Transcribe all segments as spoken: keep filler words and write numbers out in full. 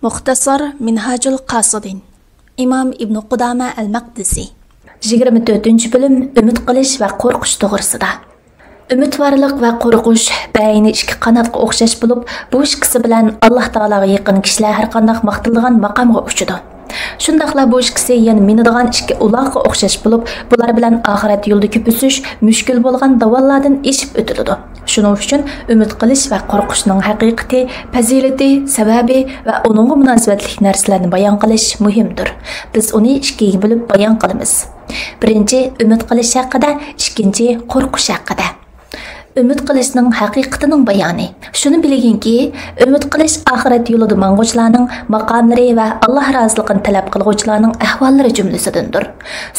مۇختەسار مىنھاجۇل قاسىدىن، ئىمام ئىبنۇ قۇدامە ئەل مەقدىسى. يىگىرمە تۆتىنچى بۆلۈم، ئۈمىد قىلىش ۋە قورقۇش توغرىسىدا. ئۈمىدۋارلىق ۋە قورقۇش بەينى ئىككى قاناتقا ئوخشاش بولۇپ، بۇ ئىككىسى بىلەن ئاللاھ تائالاغا يېقىن كىشىلەر ھەر قانداق ماختىلىدىغان ماقامغا ئۇچىدۇ. شۇنداقلا بۇ ئىككىسى يەنە مىنىدىغان ئىككى ئۇلاغقا ئوخشاش بولۇپ، بۇلار بىلەن ئاخىرەت يولىدا كۆپ ئۆسۈش مۈشكۈل بولغان داۋانلاردىن ئېشىپ ئۆتۈلىدۇ. شۇنىڭ ئۈچۈن ئۈمىد قىلىش ۋە قورقۇشنىڭ ھەقىقىتى، پەزىلىتى، سەۋەبى ۋە ئۇنىڭغا مۇناسىۋەتلىك نەرسىلەرنى بايان قىلىش مۇھىمدۇر. بىز ئۇنى ئىككىگە بۆلۈپ بايان قىلىمىز. بىرىنچى، ئۈمىد قىلىش ھەققىدە، ئىككىنچى، قورقۇش ھەققىدە. ئۈمىد قىلىشنىڭ ھەقىقىتىنىڭ بايانى. شۇنى بىلگىنكى، ئۈمىد قىلىش ئاخىرەت يولىدا ماڭغۇچىلارنىڭ ماقاملىرى ۋە ئاللاھ رازىلىقىنى تەلەپ قىلغۇچىلارنىڭ ئەھۋاللىرى جۈملىسىدىندۇر.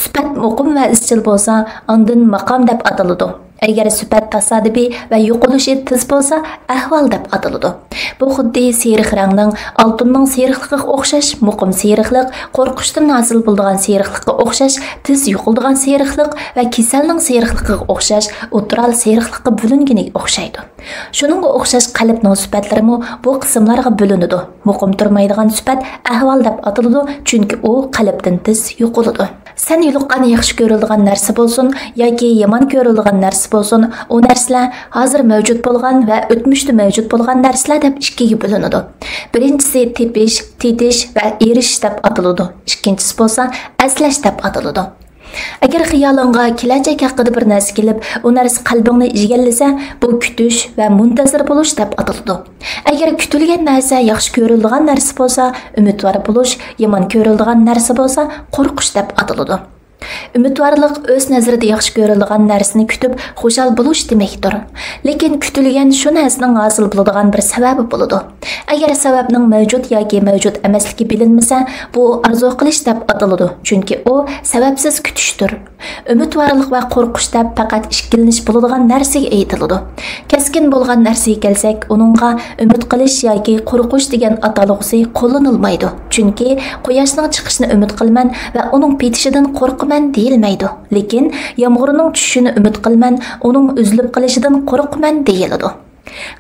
سۈپەت مۇقىم ۋە ئىزچىل بولسا، ئاندىن ماقام دەپ ئاتىلىدۇ. ئەگەر سۈپەت تاسادىپىي ۋە يوقىلىشى تېز بولسا، ئەھۋال دەپ ئاتىلىدۇ. بۇ خۇددى سېرىق رەڭنىڭ ئالتۇننىڭ سېرىقلىقىغا ئوخشاش مۇقىم سېرىقلىق، قورقۇشتىن ھاسىل بولىدىغان سېرىقلىققا ئوخشاش تېز يوقىلىدىغان سېرىقلىق ۋە كېسەلنىڭ سېرىقلىقىغا ئوخشاش ئوتتۇرا سېرىقلىققا بۆلۈنگىنىگە ئوخشايدۇ. شۇنىڭغا ئوخشاش قەلبنىڭ سۈپەتلىرىمۇ بۇ قىسىملارغا بۆلۈنىدۇ. مۇقىم تۇرمايدىغان سۈپەت ئەھۋال دەپ ئاتىلىدۇ، چۈنكى ئۇ قەلبتىن تېز يوقىلىدۇ. سەن يولۇققان ياخشى كۆرۈلىدىغان نەرسە بولسۇن ياكى يامان كۆرۈلىدىغان نەرسە بولسۇن، ئۇ نەرسىلەر ھازىر مەۋجۇت بولغان ۋە ئۆتمۈشتە مەۋجۇت بولغان نەرسىلەر دەپ ئىككىگە بۆلۈنىدۇ. بىرىنچىسى تېپىش، تېتىش ۋە ئېرىشىش دەپ ئاتىلىدۇ. ئىككىنچىسى بولسا ئەسلەش دەپ ئاتىلىدۇ. ئەگەر خىيالىڭغا كېلەچەك ھەققىدە بىر نەرسە كېلىپ، ئۇ نەرسە قەلبىڭنى ئىگىلىسە، بۇ كۈتۈش ۋە مۇنتەزىر بولۇش دەپ ئاتىلىدۇ. ئەگەر كۈتۈلگەن نەرسە ياخشى كۆرۈلىدىغان نەرسە بولسا، ئۈمىدۋار بولۇش، يامان كۆرۈلىدىغان نەرسە بولسا، قورقۇش دەپ ئاتىلىدۇ. ئۈمىدۋارلىق ئۆز نەزىرىدە ياخشى كۆرۈلىدىغان نەرسىنى كۈتۈپ خۇشال بولۇش دېمەكتۇر. لېكىن كۈتۈلگەن شۇ نەرسىنىڭ ھاسىل بولىدىغان بىر سەۋەبى بولىدۇ. ئەگەر سەۋەبنىڭ مەۋجۇت ياكى مەۋجۇت ئەمەسلىكى بىلىنمىسە، بۇ ئارزۇ قىلىش دەپ ئاتىلىدۇ، چۈنكى ئۇ سەۋەبسىز كۈتۈشتۇر. ئۈمىدۋارلىق ۋە قورقۇش دەپ پەقەت ئىككىلىنىش بولىدىغان نەرسىگە ئېيتىلىدۇ. كەسكىن بولغان نەرسىگە كەلسەك، ئۇنىڭغا ئۈمىد قىلىش ياكى قورقۇش دېگەن ئاتالغۇسى قوللىنىلمايدۇ. چۈنكى قۇياشنىڭ چىقىشىنى ئۈمىد قىلىمەن ۋە ئۇنىڭ پېتىشىدىن قورقىمەن دېيىلمەيدۇ. لېكىن يامغۇرنىڭ چۈشۈشىنى ئۈمىد قىلىمەن، ئۇنىڭ ئۈزۈلۈپ قېلىشىدىن قورقىمەن دېيىلىدۇ.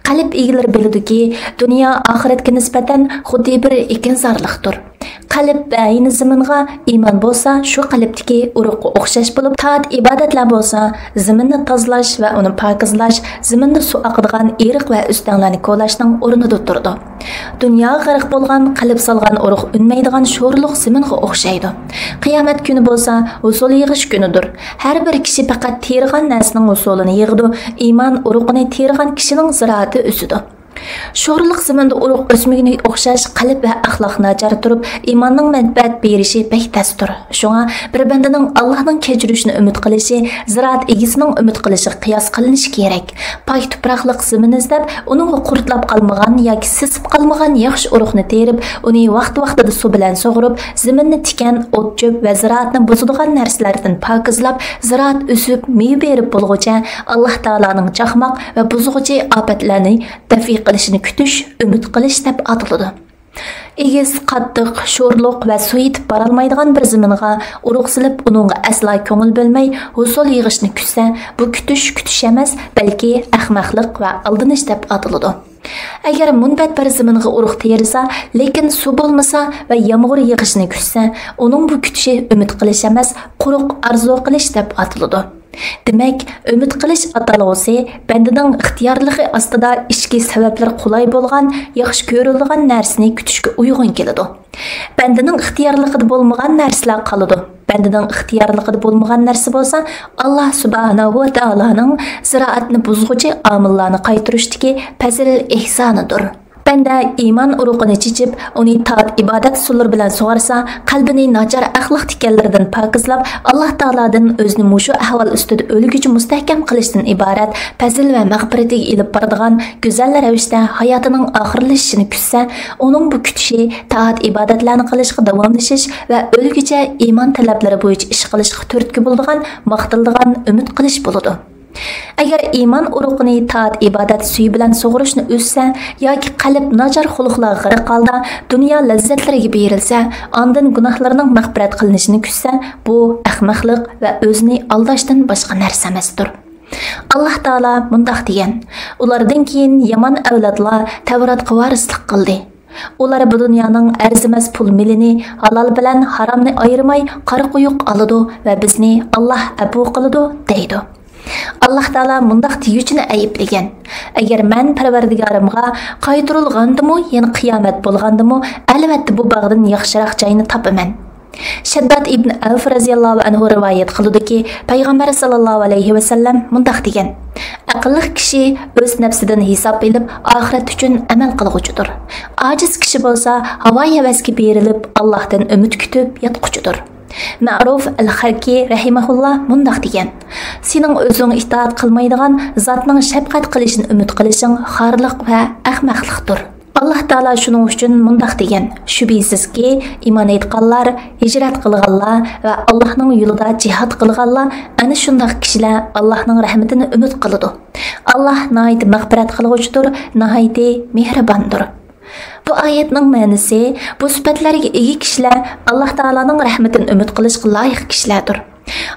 قەلب ئىگىلىرى بىلىدۇكى، دۇنيا ئاخىرەتكە نىسبەتەن خۇددى بىر ئېكىنزارلىقتۇر. قەلب بەينى زېمىنغا، ئىمان بولسا شۇ قەلبتىكى ئۇرۇققا ئوخشاش بولۇپ، تائەت ئىبادەتلەر بولسا زېمىننى تازىلاش ۋە ئۇنى پاكىزلاش، زېمىندا سۇ ئاقىدىغان ئېرىق ۋە ئۆستەڭلەرنى كولاشنىڭ ئورنىدا تۇرىدۇ. دۇنياغا غەرق بولغان، قەلب سالغان ئۇرۇق ئۈنمەيدىغان شورلۇق زېمىنغا ئوخشايدۇ. قىيامەت كۈنى بولسا ھوسۇل يىغىش كۈنىدۇر. ھەر بىر كىشى پەقەت تېرىغان نەرسىنىڭ ھوسۇلىنى يىغىدۇ، ئىمان ئۇرۇقىنى تېرىغان كىشىنىڭ زىرائىتى ئۆسىدۇ. شورلۇق زېمىندا ئۇرۇق ئۆسمىگىنىگە ئوخشاش قەلب ۋە ئەخلاق ناچار تۇرۇپ، ئىماننىڭ مەنپەئەت بېرىشى بەك تەستۇر. شۇڭا بىر بەندىنىڭ ئاللاھنىڭ كەچۈرۈشىنى ئۈمىد قىلىشى زىرائەت ئىگىسىنىڭ ئۈمىد قىلىشىغا قىياس قىلىنىشى كېرەك. پاك تۇپراقلىق زېمىن ئىزدەپ، ئۇنىڭغا قۇرتلاپ قالمىغان ياكى سېسىپ قالمىغان ياخشى ئۇرۇقنى تېرىپ، ئۇنى ۋاقتى-ۋاقتىدا سۇ بىلەن سۇغۇرۇپ، زېمىننى تىكەن، ئوت-چۆپ ۋە زىرائەتنى بۇزىدىغان نەرسىلەردىن پاكىزلاپ، زىرائەت ئۆسۈپ، مېۋە بېرىپ بولغۇچە، ئاللاھ تائالانىڭ چاقماق ۋە بۇزغۇچى ئاپەتلەرنى دەفئى قىلىشىنى كۈتۈش ئۈمىد قىلىش دەپ ئاتىلىدۇ. ئېگىز، قاتتىق، شورلۇق ۋە سۇ يېتىپ بارالمايدىغان بىر زېمىنغا ئۇرۇق سېلىپ، ئۇنىڭغا ئەسلا كۆڭۈل بۆلمەي، ھوسۇل يىغىشنى كۈتسە، بۇ كۈتۈش كۈتۈش ئەمەس، بەلكى ئەخمەقلىق ۋە ئالدىنىش دەپ ئاتىلىدۇ. ئەگەر مۇنبەت بىر زېمىنغا ئۇرۇق تېرىسا، لېكىن سۇ بولمىسا ۋە يامغۇر يېغىشىنى كۈتسە، ئۇنىڭ بۇ كۈتۈشى ئۈمىد قىلىش ئەمەس، قۇرۇق ئارزۇ قىلىش دەپ ئاتىلىدۇ. دېمەك، ئۈمىد قىلىش ئاتالغۇسى بەندىنىڭ ئىختىيارلىقى ئاستىدا ئىچكى سەۋەبلەر قولاي بولغان، ياخشى كۆرۈلىدىغان نەرسىنى كۈتۈشكە ئۇيغۇن كېلىدۇ. بەندىنىڭ ئىختىيارلىقىدا بولمىغان نەرسىلەر قالىدۇ. بەندىنىڭ ئىختىيارلىقىدا بولمىغان نەرسە بولسا، ئاللاھ سۇبھانەھۇ ۋە تائالانىڭ زىرائەتنى بۇزغۇچى ئامىللارنى قايتۇرۇشتىكى پەزىل ئېھسانىدۇر. بەندە ئىمان ئۇرۇقىنى چېچىپ، ئۇنى تائەت ئىبادەت ئۇسۇللىرى بىلەن سۇغارسا، قەلبىنى ناچار ئەخلاق تىكەنلىرىدىن پاكىزلاپ، ئاللاھ تائالادىن ئۆزىنى مۇشۇ ئەھۋال ئۈستىدە ئۆلگۈچە مۇستەھكەم قىلىشتىن ئىبارەت پەزىل ۋە مەغپىرىتىگە ئېلىپ بارىدىغان گۈزەل رەۋىشتە ھاياتىنىڭ ئاخىرلىشىشىنى كۈتسە، ئۇنىڭ بۇ كۈتۈشى تائەت ئىبادەتلەرنى قىلىشقا داۋاملىشىش ۋە ئۆلگۈچە ئىمان تەلەپلىرى بويىچە ئىش قىلىشقا تۈرتكە بولىدىغان ماختىلىدىغان ئۈمىد قىلىش بولىدۇ. ئەگەر ئىمان ئۇرۇقىنى تائەت ئىبادەت سۈيى بىلەن سۇغۇرۇشنى ئۈزسە ياكى قەلب ناچار خۇلقلارغا غەرق ھالدا دۇنيا لەززەتلىرىگە بېرىلسە، ئاندىن گۇناھلىرىنىڭ مەغپىرەت قىلىنىشىنى كۈتسە، بۇ ئەخمەقلىق ۋە ئۆزىنى ئالداشتىن باشقا نەرسە ئەمەستۇر. ئاللاھ تائالا مۇنداق دېگەن: ئۇلاردىن كېيىن يامان ئەۋلادلار تەۋراتقا ۋارىسلىق قىلدى. ئۇلار بۇ دۇنيانىڭ ئەرزىمەس پۇل مېلىنى ھالال بىلەن ھارامنى ئايرىماي قارا قويۇق ئالىدۇ ۋە بىزنى ئاللاھ ئەپۇ قىلىدۇ دەيدۇ. ئاللاھ تائالا مۇنداق دېگۈچىنى ئەيىبلىگەن: ئەگەر مەن پەرۋەردىگارىمغا قايتۇرۇلغاندىمۇ، يەنى قىيامەت بولغاندىمۇ، ئەلۋەتتە بۇ باغدىن ياخشىراق جاينى تاپىمەن. شەدداد ئىبن ئەۋف رەزىياللاھۇ ئەنھۇ رىۋايەت قىلىدۇكى، پەيغەمبەر ساللاللاھۇ ئەلەيھى ۋەسەللەم مۇنداق دېگەن: ئەقىللىق كىشى ئۆز نەپسىدىن ھېساب ئېلىپ، ئاخىرەت ئۈچۈن ئەمەل قىلغۇچىدۇر. ئاجىز كىشى بولسا ھاۋا-ھەۋەسكە بېرىلىپ، ئاللاھتىن ئۈمىد كۈتۈپ ياتقۇچىدۇر. مەرۇف ئەل خەركى رەھىمەھۇللا مۇنداق دېگەن: سېنىڭ ئۆزۈڭ ئىتائەت قىلمايدىغان زاتنىڭ شەپقەت قىلىشىنى ئۈمىد قىلىشىڭ خارلىق ۋە ئەخمەقلىقتۇر. ئاللاھ تائالا شۇنىڭ ئۈچۈن مۇنداق دېگەن: شۈبھىسىزكى، ئىمان ئېيتقانلار، ھىجرەت قىلغانلار ۋە ئاللاھنىڭ يولىدا جىھاد قىلغانلار، ئەنە شۇنداق كىشىلەر ئاللاھنىڭ رەھمىتىنى ئۈمىد قىلىدۇ. ئاللاھ ناھايىتى مەغپىرەت قىلغۇچىدۇر، ناھايىتى مېھرىباندۇر. بۇ ئايەتنىڭ مەنىسى، بۇ سۈپەتلەرگە ئىگە كىشىلەر ئاللاھ تائالانىڭ رەھمىتىنى ئۈمىد قىلىشقا لايىق كىشىلەردۇر.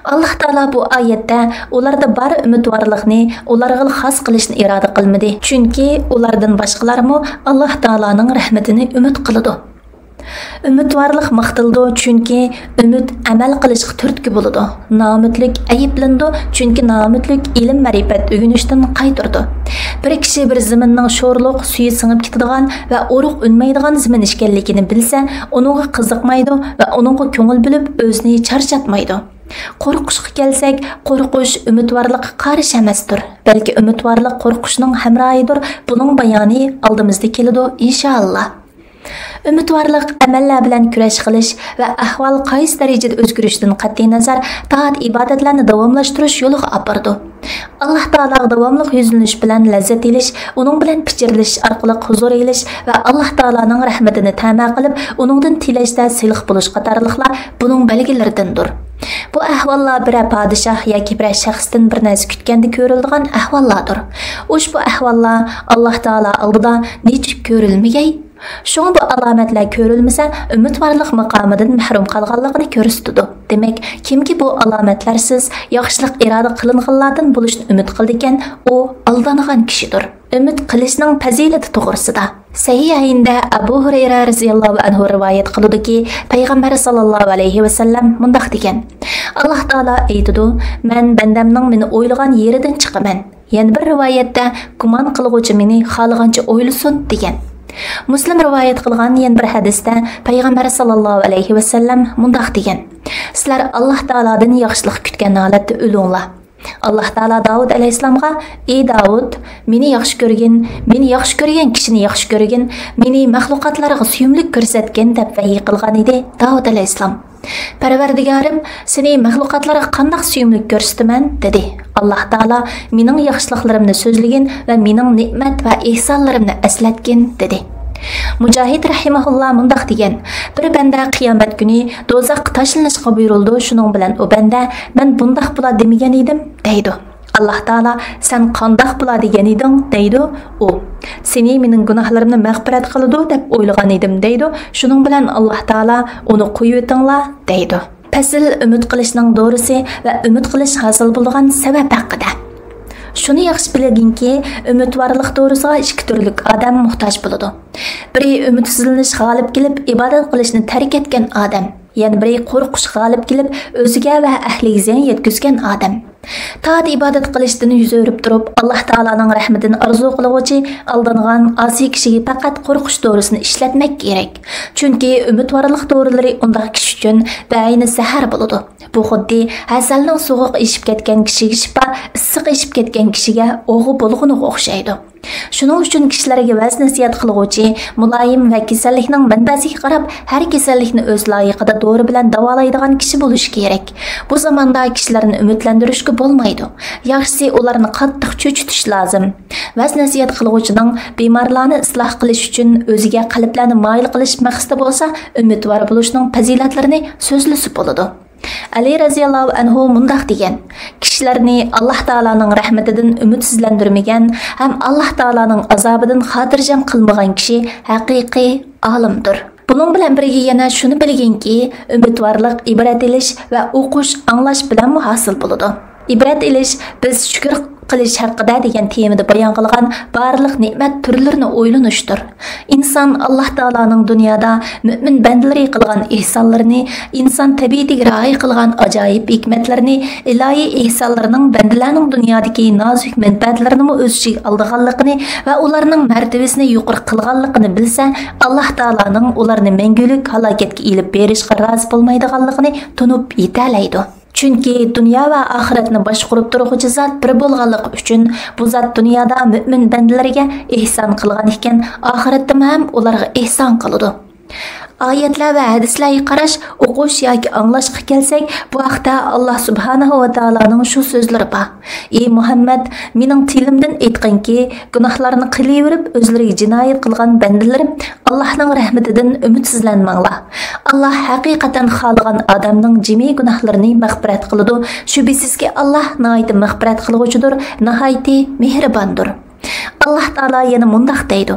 ئاللاھ تائالا بۇ ئايەتتە ئۇلاردا بار ئۈمىدۋارلىقنى ئۇلارغىلا خاس قىلىشنى ئىرادە قىلمىدى، چۈنكى ئۇلاردىن باشقىلارمۇ ئاللاھ تائالانىڭ رەھمىتىنى ئۈمىد قىلىدۇ. ئۈمىدۋارلىق ماختىلىدۇ، چۈنكى ئۈمىد ئەمەل قىلىشقا تۈرتكە بولىدۇ. نائۈمىدلىك ئەيىبلىنىدۇ، چۈنكى نائۈمىدلىك ئىلىم-مەرىپەت ئۆگىنىشتىن قايتۇرىدۇ. بىر كىشى بىر زېمىننىڭ شورلۇق سۈيى سىڭىپ كېتىدىغان ۋە ئۇرۇق ئۈنمەيدىغان زېمىن ئىكەنلىكىنى بىلسە، ئۇنىڭغا قىزىقمايدۇ ۋە ئۇنىڭغا كۆڭۈل بۆلۈپ، ئۆزىنى چارچاتمايدۇ. قورقۇشقا كەلسەك، قورقۇش ئۈمىدۋارلىققا قارشى ئەمەستۇر، بەلكى ئۈمىدۋارلىق قورقۇشنىڭ ھەمراھىدۇر. بۇنىڭ بايانى ئالدىمىزدا كېلىدۇ، ئىنشائاللا. ئۈمىدۋارلىق ئەمەللەر بىلەن كۈرەش قىلىش ۋە ئەھۋال قايسى دەرىجىدە ئۆزگىرىشىدىن قەتئىينەزەر، تائەت-ئىبادەتلەرنى داۋاملاشتۇرۇش يولىغا ئاپىرىدۇ. ئاللاھ تائالاغا داۋاملىق يۈزلىنىش بىلەن لەززەت ئېلىش، ئۇنىڭ بىلەن پىچىرلىشىش ئارقىلىق ھۇزۇر ئېلىش ۋە ئاللاھ تائالانىڭ رەھمىتىنى تەمە قىلىپ، ئۇنىڭدىن تىلەشتە سىلىق بولۇش قاتارلىقلار بۇنىڭ بەلگىلىرىدىندۇر. بۇ ئەھۋاللار بىرەر پادىشاھ ياكى بىرەر شەخستىن بىر نەرسە كۈتكەندە كۆرۈلىدىغان ئەھۋاللاردۇر. ئۇشبۇ ئەھۋاللار ئاللاھ تائالا ئالدىدا نېچۈن كۆرۈلمىگەي؟ شۇڭا بۇ ئالامەتلەر كۆرۈلمىسە، ئۈمىدۋارلىق ماقامىدىن مەھرۇم قالغانلىقىنى كۆرسىتىدۇ. دېمەك، كىمكى بۇ ئالامەتلەرسىز ياخشىلىق ئىرادە قىلىنغانلاردىن بولۇشنى ئۈمىد قىلىدىكەن، ئۇ ئالدانغان كىشىدۇر. ئۈمىد قىلىشنىڭ پەزىلىتى توغرىسىدا. سەھىھەيندە ئەبۇ ھۇرەيرە رەزىياللاھۇ ئەنھۇ رىۋايەت قىلىدۇكى، پەيغەمبەر ساللاللاھۇ ئەلەيھى ۋەسەللەم مۇنداق دېگەن: ئاللاھ تائالا ئېيتىدۇ، مەن بەندەمنىڭ مېنى ئويلىغان يېرىدىن چىقىمەن. يەنە بىر رىۋايەتتە، گۇمان قىلغۇچى مېنى خالىغانچە ئويلىسۇن، دېگەن. مۇسلىم رىۋايەت قىلغان يەنە بىر ھەدىستە پەيغەمبەر ساللاللاھۇ ئەلەيھى ۋەسەللەم مۇنداق دېگەن: سىلەر ئاللاھ تائالادىن ياخشىلىق كۈتكەن ھالەتتە ئۆلۈڭلار. ئاللاھ تائالا داۋۇت ئەلەيھىسسالامغا: ئى داۋۇت، مېنى ياخشى كۆرگىن، مېنى ياخشى كۆرگەن كىشىنى ياخشى كۆرگىن، مېنى مەخلۇقاتلارغا سۆيۈملۈك كۆرسەتكىن، دەپ ۋەھىي قىلغان ئىدى داۋۇت ئەلەيھىسسالام. پەرۋەردىگارىم، سېنى مەخلۇقاتلارغا قانداق سۆيۈملۈك كۆرسىتىمەن؟ دېدى. ئاللاھ تائالا مېنىڭ ياخشىلىقلىرىمنى سۆزلىگىن ۋە مېنىڭ نېمەت ۋە ئېھسانلىرىمنى ئەسلەتكىن، دېدى. مۇجاھىد رەھىمەھۇللا مۇنداق دېگەن: بىر بەندە قىيامەت كۈنى دوزاخقا تاشلىنىشقا بۇيرۇلىدۇ، شۇنىڭ بىلەن ئۇ بەندە، مەن بۇنداق بولا دېمىگەن ئىدىم، دەيدۇ. ئاللاھ تائالا، سەن قانداق بولا دېگەن ئىدىڭ؟ دەيدۇ. ئۇ، سېنى مېنىڭ گۇناھلىرىمنى مەغپىرەت قىلىدۇ دەپ ئويلىغان ئىدىم، دەيدۇ. شۇنىڭ بىلەن ئاللاھ تائالا ئۇنى قويۇۋېتىڭلار، دەيدۇ. پەسىل ئۈمىد قىلىشنىڭ دورىسى ۋە ئۈمىد قىلىش ھاسىل بولىدىغان سەۋەب ھەققىدە. شۇنى ياخشى بىلگىنكى، ئۈمىدۋارلىق دورىسىغا ئىككى تۈرلۈك ئادەم موھتاج بولىدۇ. بىرى ئۈمىدسىزلىنىش غالىب كېلىپ ئىبادەت قىلىشنى تەرك ئەتكەن ئادەم، يەنە بىرى قورقۇش غالىب كېلىپ ئۆزىگە ۋە ئەھلىگە زىيان يەتكۈزگەن ئادەم. تائەت ئىبادەت قىلىشتىن يۈز ئۆرۈپ تۇرۇپ، ئاللاھ تائالانىڭ رەھمىتىنى ئارزۇ قىلغۇچى ئالدانغان ئاسىي كىشىگە پەقەت قورقۇش دورىسىنى ئىشلەتمەك كېرەك. چۈنكى ئۈمىدۋارلىق دورىلىرى ئۇنداق كىشى ئۈچۈن بەئەينى زەھەر بولىدۇ. بۇ خۇددى ھەسەلنىڭ سوغۇق ئېشىپ كەتكەن كىشىگە شىپا، ئىسسىق ئېشىپ كەتكەن كىشىگە ئوغۇ بولغىنىغا ئوخشايدۇ. شۇنىڭ ئۈچۈن كىشىلەرگە ۋەز-نەسىھەت قىلغۇچى مۇلايىم ۋە كېسەللىكنىڭ مەنبەسىگە قاراپ، ھەر كېسەللىكنى ئۆز لايىقىدا دورا بىلەن داۋالايدىغان كىشى بولۇشى كېرەك. بۇ زاماندا كىشىلەرنى ئۈمىدلەندۈرۈشكە بولمايدۇ. ياخشىسى ئۇلارنى قاتتىق چۆچۈتۈش لازىم. ۋەز-نەسىھەت قىلغۇچىنىڭ بىمارلارنى ئىسلاھ قىلىش ئۈچۈن ئۆزىگە قەلبلەرنى مايىل قىلىش مەقسىتى بولسا، ئۈمىدۋار بولۇشنىڭ پەزىلەتلىرىنى سۆزلىسە بولىدۇ. ئەلى رەزىياللاھۇ ئەنھۇ مۇنداق دېگەن: كىشىلەرنى ئاللاھ تائالانىڭ رەھمىتىدىن ئۈمىدسىزلەندۈرمىگەن ھەم ئاللاھ تائالانىڭ ئازابىدىن خاتىرجەم قىلمىغان كىشى ھەقىقىي ئالىمدۇر. بۇنىڭ بىلەن بىرگە يەنە شۇنى بىلگىنكى، ئۈمىدۋارلىق ئىبرەت ئېلىش ۋە ئوقۇش، ئاڭلاش بىلەنمۇ ھاسىل بولىدۇ. ئىبرەت ئېلىش، بىز شۈكۈر قىلىش ھەققىدە دېگەن تېمىدا بايان قىلغان بارلىق نېمەت تۈرلىرىنى ئويلىنىشتۇر. ئىنسان ئاللاھ تائالانىڭ دۇنيادا مۆمىن بەندىلىرى قىلغان ئېھسانلىرىنى، ئىنسان تەبىئىتىگە رىئايە قىلغان ئاجايىپ ھېكمەتلىرىنى، ئىلاھىي ئېھسانلىرىنىڭ بەندىلەرنىڭ دۇنيادىكى نازۇك مەنپەئەتلىرىنىمۇ ئۆز ئىچىگە ئالىدىغانلىقىنى ۋە ئۇلارنىڭ مەرتىۋىسىنى يۇقىرى قىلغانلىقىنى بىلسە، ئاللاھ تائالانىڭ ئۇلارنى مەڭگۈلۈك ھالاكەتكە ئېلىپ بېرىشقا رازى بولمايدىغانلىقىنى تونۇپ يېتەلەيدۇ. چۈنكى دۇنيا ۋە ئاخىرەتنى باشقۇرۇپ تۇرغۇچى زات بىر بولغانلىقى ئۈچۈن، بۇ زات دۇنيادا مۆمىن بەندىلىرىگە ئېھسان قىلغان ئىكەن، ئاخىرەتتىمۇ ھەم ئۇلارغا ئېھسان قىلىدۇ. ئايەتلەر ۋە ھەدىسلەرگە قاراش، ئوقۇش ياكى ئاڭلاشقا كەلسەك، بۇ ھەقتە ئاللاھ سۇبھانەھۇ ۋە تائالانىڭ شۇ سۆزلىرى بار: «ئى مۇھەممەد، مېنىڭ تىلىمدىن ئېيتقىنكى، گۇناھلارنى قىلىۋېرىپ، ئۆزلىرىگە جىنايەت قىلغان بەندىلىرىم، ئاللاھنىڭ رەھمىتىدىن ئۈمىدسىزلەنمەڭلار. ئاللاھ ھەقىقەتەن خالىغان ئادەمنىڭ جىمى گۇناھلىرىنى مەغپىرەت قىلىدۇ. شۈبھىسىزكى، ئاللاھ ناھايىتى مەغپىرەت قىلغۇچىدۇر، ناھايىتى مېھرىباندۇر.» ئاللاھ تائالا يەنە مۇنداق دەيدۇ: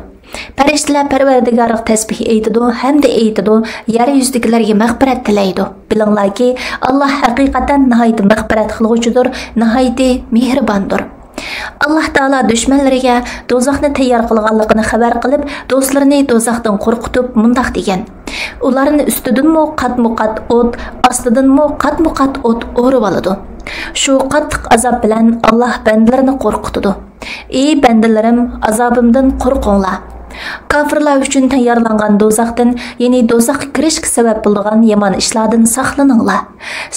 «پەرىشتىلەر پەرۋەردىگارىغا تەسبىھ ئېيتىدۇ ھەمدە ئېيتىدۇ، يەر يۈزىدىكىلەرگە مەغپىرەت تىلەيدۇ. بىلىڭلاركى، ئاللاھ ھەقىقەتەن ناھايىتى مەغپىرەت قىلغۇچىدۇر، ناھايىتى مېھرىباندۇر.» ئاللاھ تائالا دۈشمەنلىرىگە دوزاخنى تەييار قىلغانلىقىنى خەۋەر قىلىپ، دوستلىرىنى دوزاختىن قورقۇتۇپ مۇنداق دېگەن: «ئۇلارنى ئۈستىدىنمۇ قاتمۇ قات ئوت، ئاستىدىنمۇ قاتمۇ قات ئوت ئورىۋالىدۇ. شۇ قاتتىق ئازاب بىلەن ئاللاھ بەندىلىرىنى قورقۇتىدۇ. ئى بەندىلىرىم، ئازابىمدىن قورقۇڭلار. كاپىرلار ئۈچۈن تەييارلانغان دوزاختىن، يەنى دوزاخقا كىرىشكە سەۋەب بولىدىغان يامان ئىشلاردىن ساقلىنىڭلار.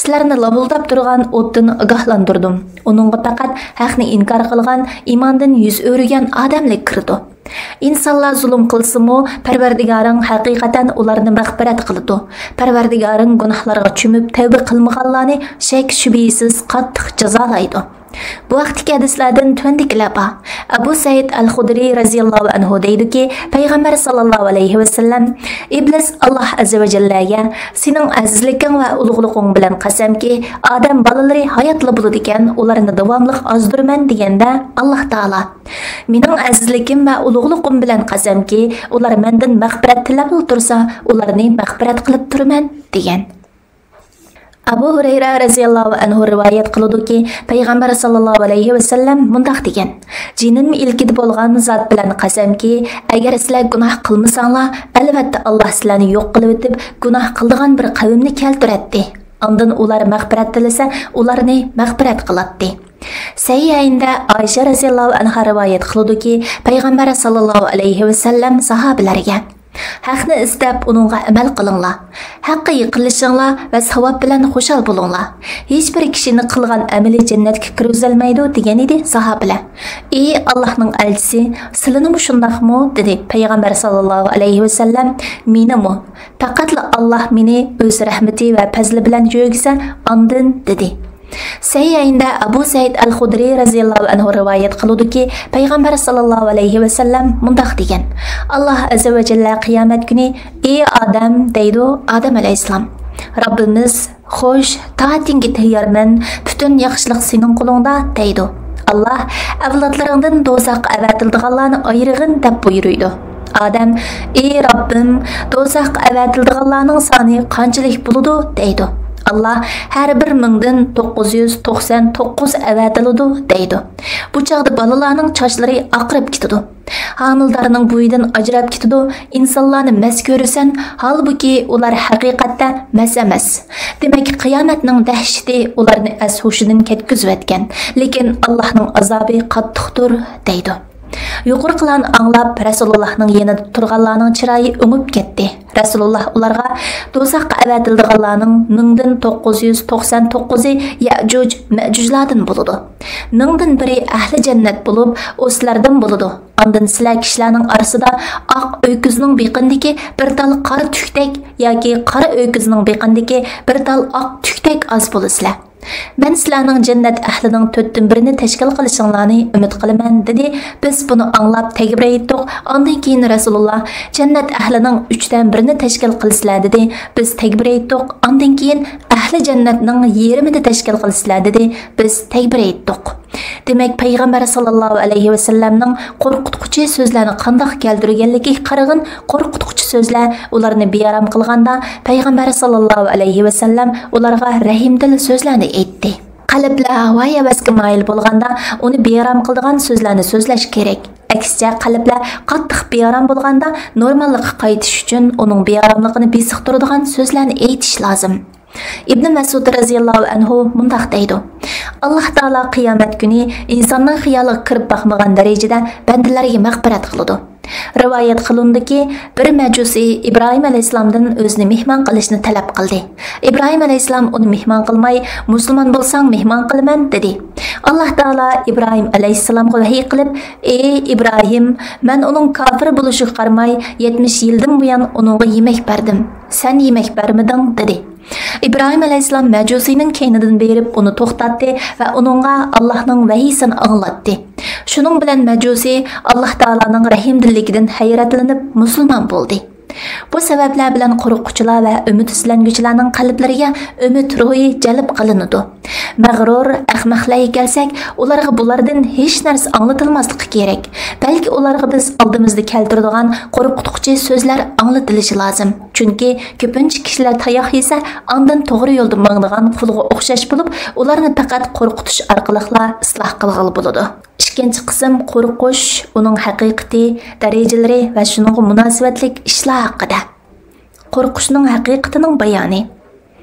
سىلەرنى لاۋۇلداپ تۇرغان ئوتتىن ئاگاھلاندۇردۇم. ئۇنىڭغا پەقەت ھەقنى ئىنكار قىلغان، ئىماندىن يۈز ئۆرۈگەن ئادەملا كىرىدۇ. ئىنسانلار زۇلۇم قىلسىمۇ، پەرۋەردىگارىڭ ھەقىقەتەن ئۇلارنى مەغپىرەت قىلىدۇ. پەرۋەردىگارىڭ گۇناھلارغا چۆمۈپ تەۋبە قىلمىغانلارنى شەك-شۈبھىسىز قاتتىق جازالايدۇ.» بۇ ھەقتىكى ھەدىسلەردىن تۆۋەندىكىلەر بار. ئەبۇ سەئىد ئەل خۇدرى رەزىياللاھۇ ئەنھۇ دەيدۇكى، پەيغەمبەر ساللاللاھۇ ئەلەيھى ۋەسەللەم، ئىبلىس ئاللاھ ئەززە ۋە جەللەگە، «سېنىڭ ئەزىزلىكىڭ ۋە ئۇلۇغلۇقۇڭ بىلەن قەسەمكى، ئادەم بالىلىرى ھاياتلا بولىدىكەن، ئۇلارنى داۋاملىق ئازدۇرىمەن» دېگەندە، ئاللاھ تائالا، «مېنىڭ ئەزىزلىكىم ۋە ئۇلۇغلۇقۇم بىلەن قەسەمكى، ئۇلار مەندىن مەغپىرەت تىلەپلا تۇرسا، ئۇلارنى مەغپىرەت قىلىپ تۇرىمەن» دېگەن. ئەبۇ ھۇرەيرە رەزىياللاھۇ ئەنھۇ رىۋايەت قىلىدۇكى، پەيغەمبەر ساللاللاھۇ ئەلەيھى ۋەسەللەم مۇنداق دېگەن: «جېنىم ئىلكىدە بولغان زات بىلەن قەسەمكى، ئەگەر سىلەر گۇناھ قىلمىساڭلار، ئەلۋەتتە ئاللاھ سىلەرنى يوق قىلىۋېتىپ، گۇناھ قىلىدىغان بىر قەۋمنى كەلتۈرەتتى. ئاندىن ئۇلار مەغپىرەت تىلىسە، ئۇلارنى مەغپىرەت قىلاتتى.» سەھىھەيندە ئائىشە رەزىياللاھۇ ئەنھا رىۋايەت قىلىدۇكى، پەيغەمبەر ساللاللاھۇ ئەلەيھى ۋەسەللەم ساھابىلەرگە، «ھەقنى ئىزدەپ، ئۇنىڭغا ئەمەل قىلىڭلار. ھەققە يېقىنلىشىڭلار ۋە ساۋاب بىلەن خۇشال بولۇڭلار. ھېچبىر كىشىنى قىلغان ئەمىلى جەننەتكە كىرگۈزەلمەيدۇ» دېگەن ئىدى ساھابىلەر. «ئى ئاللاھنىڭ ئەلچىسى، سىلىنىمۇ شۇنداقمۇ؟» دېدى پەيغەمبەر ساللاللاھۇ ئەلەيھى ۋەسەللەم. «مېنىمۇ. پەقەتلا ئاللاھ مېنى ئۆز رەھمىتى ۋە پەزلى بىلەن يۆگىسە، ئاندىن» دېدى. سەھىھەيندە ئەبۇ سەئىد ئەل خۇدرى رەزىياللاھۇ ئەنھۇ رىۋايەت قىلىدۇكى، پەيغەمبەر ساللاللاھۇ ئەلەيھى ۋەسەللەم مۇنداق دېگەن: «ئاللاھ ئەززە ۋە جەللە قىيامەت كۈنى، ئى ئادەم، دەيدۇ ئادەم ئەلەيھىسسالام، رەببىمىز، خوش، تائىتىڭگە تەييارمەن، پۈتۈن ياخشىلىق سېنىڭ قولۇڭدا، دەيدۇ. ئاللاھ، ئەۋلادلىرىڭدىن دوزاخقا ئەۋەتىلىدىغانلارنى ئايرىغىن، دەپ بۇيرۇيدۇ. ئادەم، ئى رەببىم، دوزاخقا ئەۋەتىلىدىغانلارنىڭ سانى قانچىلىك بولىدۇ؟ دەيدۇ. ئاللاھ، ھەر بىر مىڭدىن توققۇز يۈز توقسان توققۇز ئەۋەتىلىدۇ، دەيدۇ. بۇ چاغدا بالىلارنىڭ چاچلىرى ئاقىرىپ كېتىدۇ. ھامىلىدارنىڭ بويىدىن ئاجراپ كېتىدۇ. ئىنسانلارنى مەس كۆرىسەن، ھالبۇكى، ئۇلار ھەقىقەتتە مەس ئەمەس. دېمەك، قىيامەتنىڭ دەھشىتى ئۇلارنى ئەس-ھوشىدىن كەتكۈزۈۋەتكەن، لېكىن ئاللاھنىڭ ئازابى قاتتىقتۇر، دەيدۇ. يۇقىرىقىلارنى ئاڭلاپ، رەسۇلۇللاھنىڭ يېنىدا تۇرغانلارنىڭ چىرايى ئۆڭۈپ كەتتى. رەسۇلۇللاھ ئۇلارغا، دوزاخقا ئەۋەتىلىدىغانلارنىڭ مىڭدىن توققۇز يۈز توقسان توققۇزى يەئجۇج، مەئجۇجلاردىن بولىدۇ. مىڭدىن بىرى ئەھلى جەننەت بولۇپ، ئۇ سىلەردىن بولىدۇ. ئاندىن سىلەر كىشىلەرنىڭ ئارىسىدا ئاق ئۆكۈزنىڭ بېقىنىدىكى بىر تال قارا تۈكتەك ياكى قارا ئۆكۈزنىڭ بېقىنىدىكى بىر تال ئاق تۈكتەك ئاز بولىسىلەر. مەن سىلەرنىڭ جەننەت ئەھلىنىڭ تۆتتىن بىرىنى تەشكىل قىلىشىڭلارنى ئۈمىد قىلىمەن، دېدى. بىز بۇنى ئاڭلاپ تەكبىر ئېيتتۇق. ئاندىن كېيىن رەسۇلۇللا، جەننەت ئەھلىنىڭ ئۈچتىن بىرىنى تەشكىل قىلىسىلەر، دېدى. بىز تەكبىر ئېيتتۇق. ئاندىن كېيىن ئەھلى جەننەتنىڭ يېرىمىنى تەشكىل قىلىسىلەر، دېدى. بىز تەكبىر ئېيتتۇق. دېمەك، پەيغەمبەر ساللاللاھۇ ئەلەيھى ۋەسەللەمنىڭ قورقۇتقۇچى سۆزلەرنى قانداق كەلتۈرگەنلىكىگە قارىغىن، قورقۇتقۇچى سۆزلەر ئۇلارنى بىئارام قىلغاندا، پەيغەمبەر ساللاللاھۇ ئەلەيھى ۋەسەللەم ئۇلارغا رەھىمدىل سۆزلەرنى ئېيتتى. قەلبلەر ھاۋا-ھەۋەسكە مايىل بولغاندا، ئۇنى بىئارام قىلىدىغان سۆزلەرنى سۆزلەش كېرەك. ئەكسىچە، قەلبلەر قاتتىق بىئارام بولغاندا، نورماللىققا قايتىش ئۈچۈن ئۇنىڭ بىئاراملىقىنى بېسىقتۇرىدىغان سۆزلەرنى ئېيتىش لازىم. ئىبنى مەسئۇد رەزىياللاھۇ ئەنھۇ مۇنداق دەيدۇ: «ئاللاھ تائالا قىيامەت كۈنى ئىنساننىڭ خىيالىغا كىرىپ باقمىغان دەرىجىدە بەندىلەرگە مەغپىرەت قىلىدۇ.» رىۋايەت قىلىنىدۇكى، بىر مەجۇسى ئىبراھىم ئەلەيھىسسالامدىن ئۆزىنى مېھمان قىلىشنى تەلەپ قىلدى. ئىبراھىم ئەلەيھىسسالام ئۇنى مېھمان قىلماي، «مۇسۇلمان بولساڭ مېھمان قىلىمەن» دېدى. ئاللاھ تائالا ئىبراھىم ئەلەيھىسسالامغا ۋەھىي قىلىپ: «ئى ئىبراھىم، مەن ئۇنىڭ كاپىر بولۇشىغا قارىماي، يەتمىش يىلدىن بۇيان ئۇنىڭغا يېمەك بەردىم، سەن يېمەك بەرمىدىڭ» دېدى. ئىبراھىم ئەلەيھىسسالام مەجۇسىنىڭ كەينىدىن بېرىپ ئۇنى توختاتتى ۋە ئۇنىڭغا ئاللاھنىڭ ۋەھىيسىنى ئاڭلاتتى. شۇنىڭ بىلەن مەجۇسى ئاللاھ تائالانىڭ رەھىمدىللىكىدىن ھەيرەتلىنىپ مۇسۇلمان بولدى. بۇ سەۋەبلەر بىلەن قورققۇچىلار ۋە ئۈمىد ئۈزلەنگۈچىلەرنىڭ قەلبلىرىگە ئۈمىد روھى جەلپ قىلىنىدۇ. مەغرۇر، ئەخمەقلەرگە كەلسەك، ئۇلارغا بۇلاردىن ھېچ نەرسە ئاڭلىتىلماسلىقى كېرەك. بەلكى ئۇلارغا بىز ئالدىمىزدا كەلتۈرىدىغان قورقۇتقۇچى سۆزلەر ئاڭلىتىلىشى لازىم. چۈنكى كۆپىنچە كىشىلەر تاياق يېسە، ئاندىن توغرا يولدا ماڭىدىغان قۇلغا ئوخشاش بولۇپ، ئۇلارنى پەقەت قورقۇتۇش ئارقىلىقلا ئىسلاھ قىلغىلى بولىدۇ. ئىككىنچى قىسىم، قورقۇش، ئۇنىڭ ھەقىقىتى، دەرىجىلىرى ۋە شۇنىڭغا مۇناسىۋەتلىك ئىشلار ھەققىدە. قورقۇشنىڭ ھەقىقىتىنىڭ بايانى.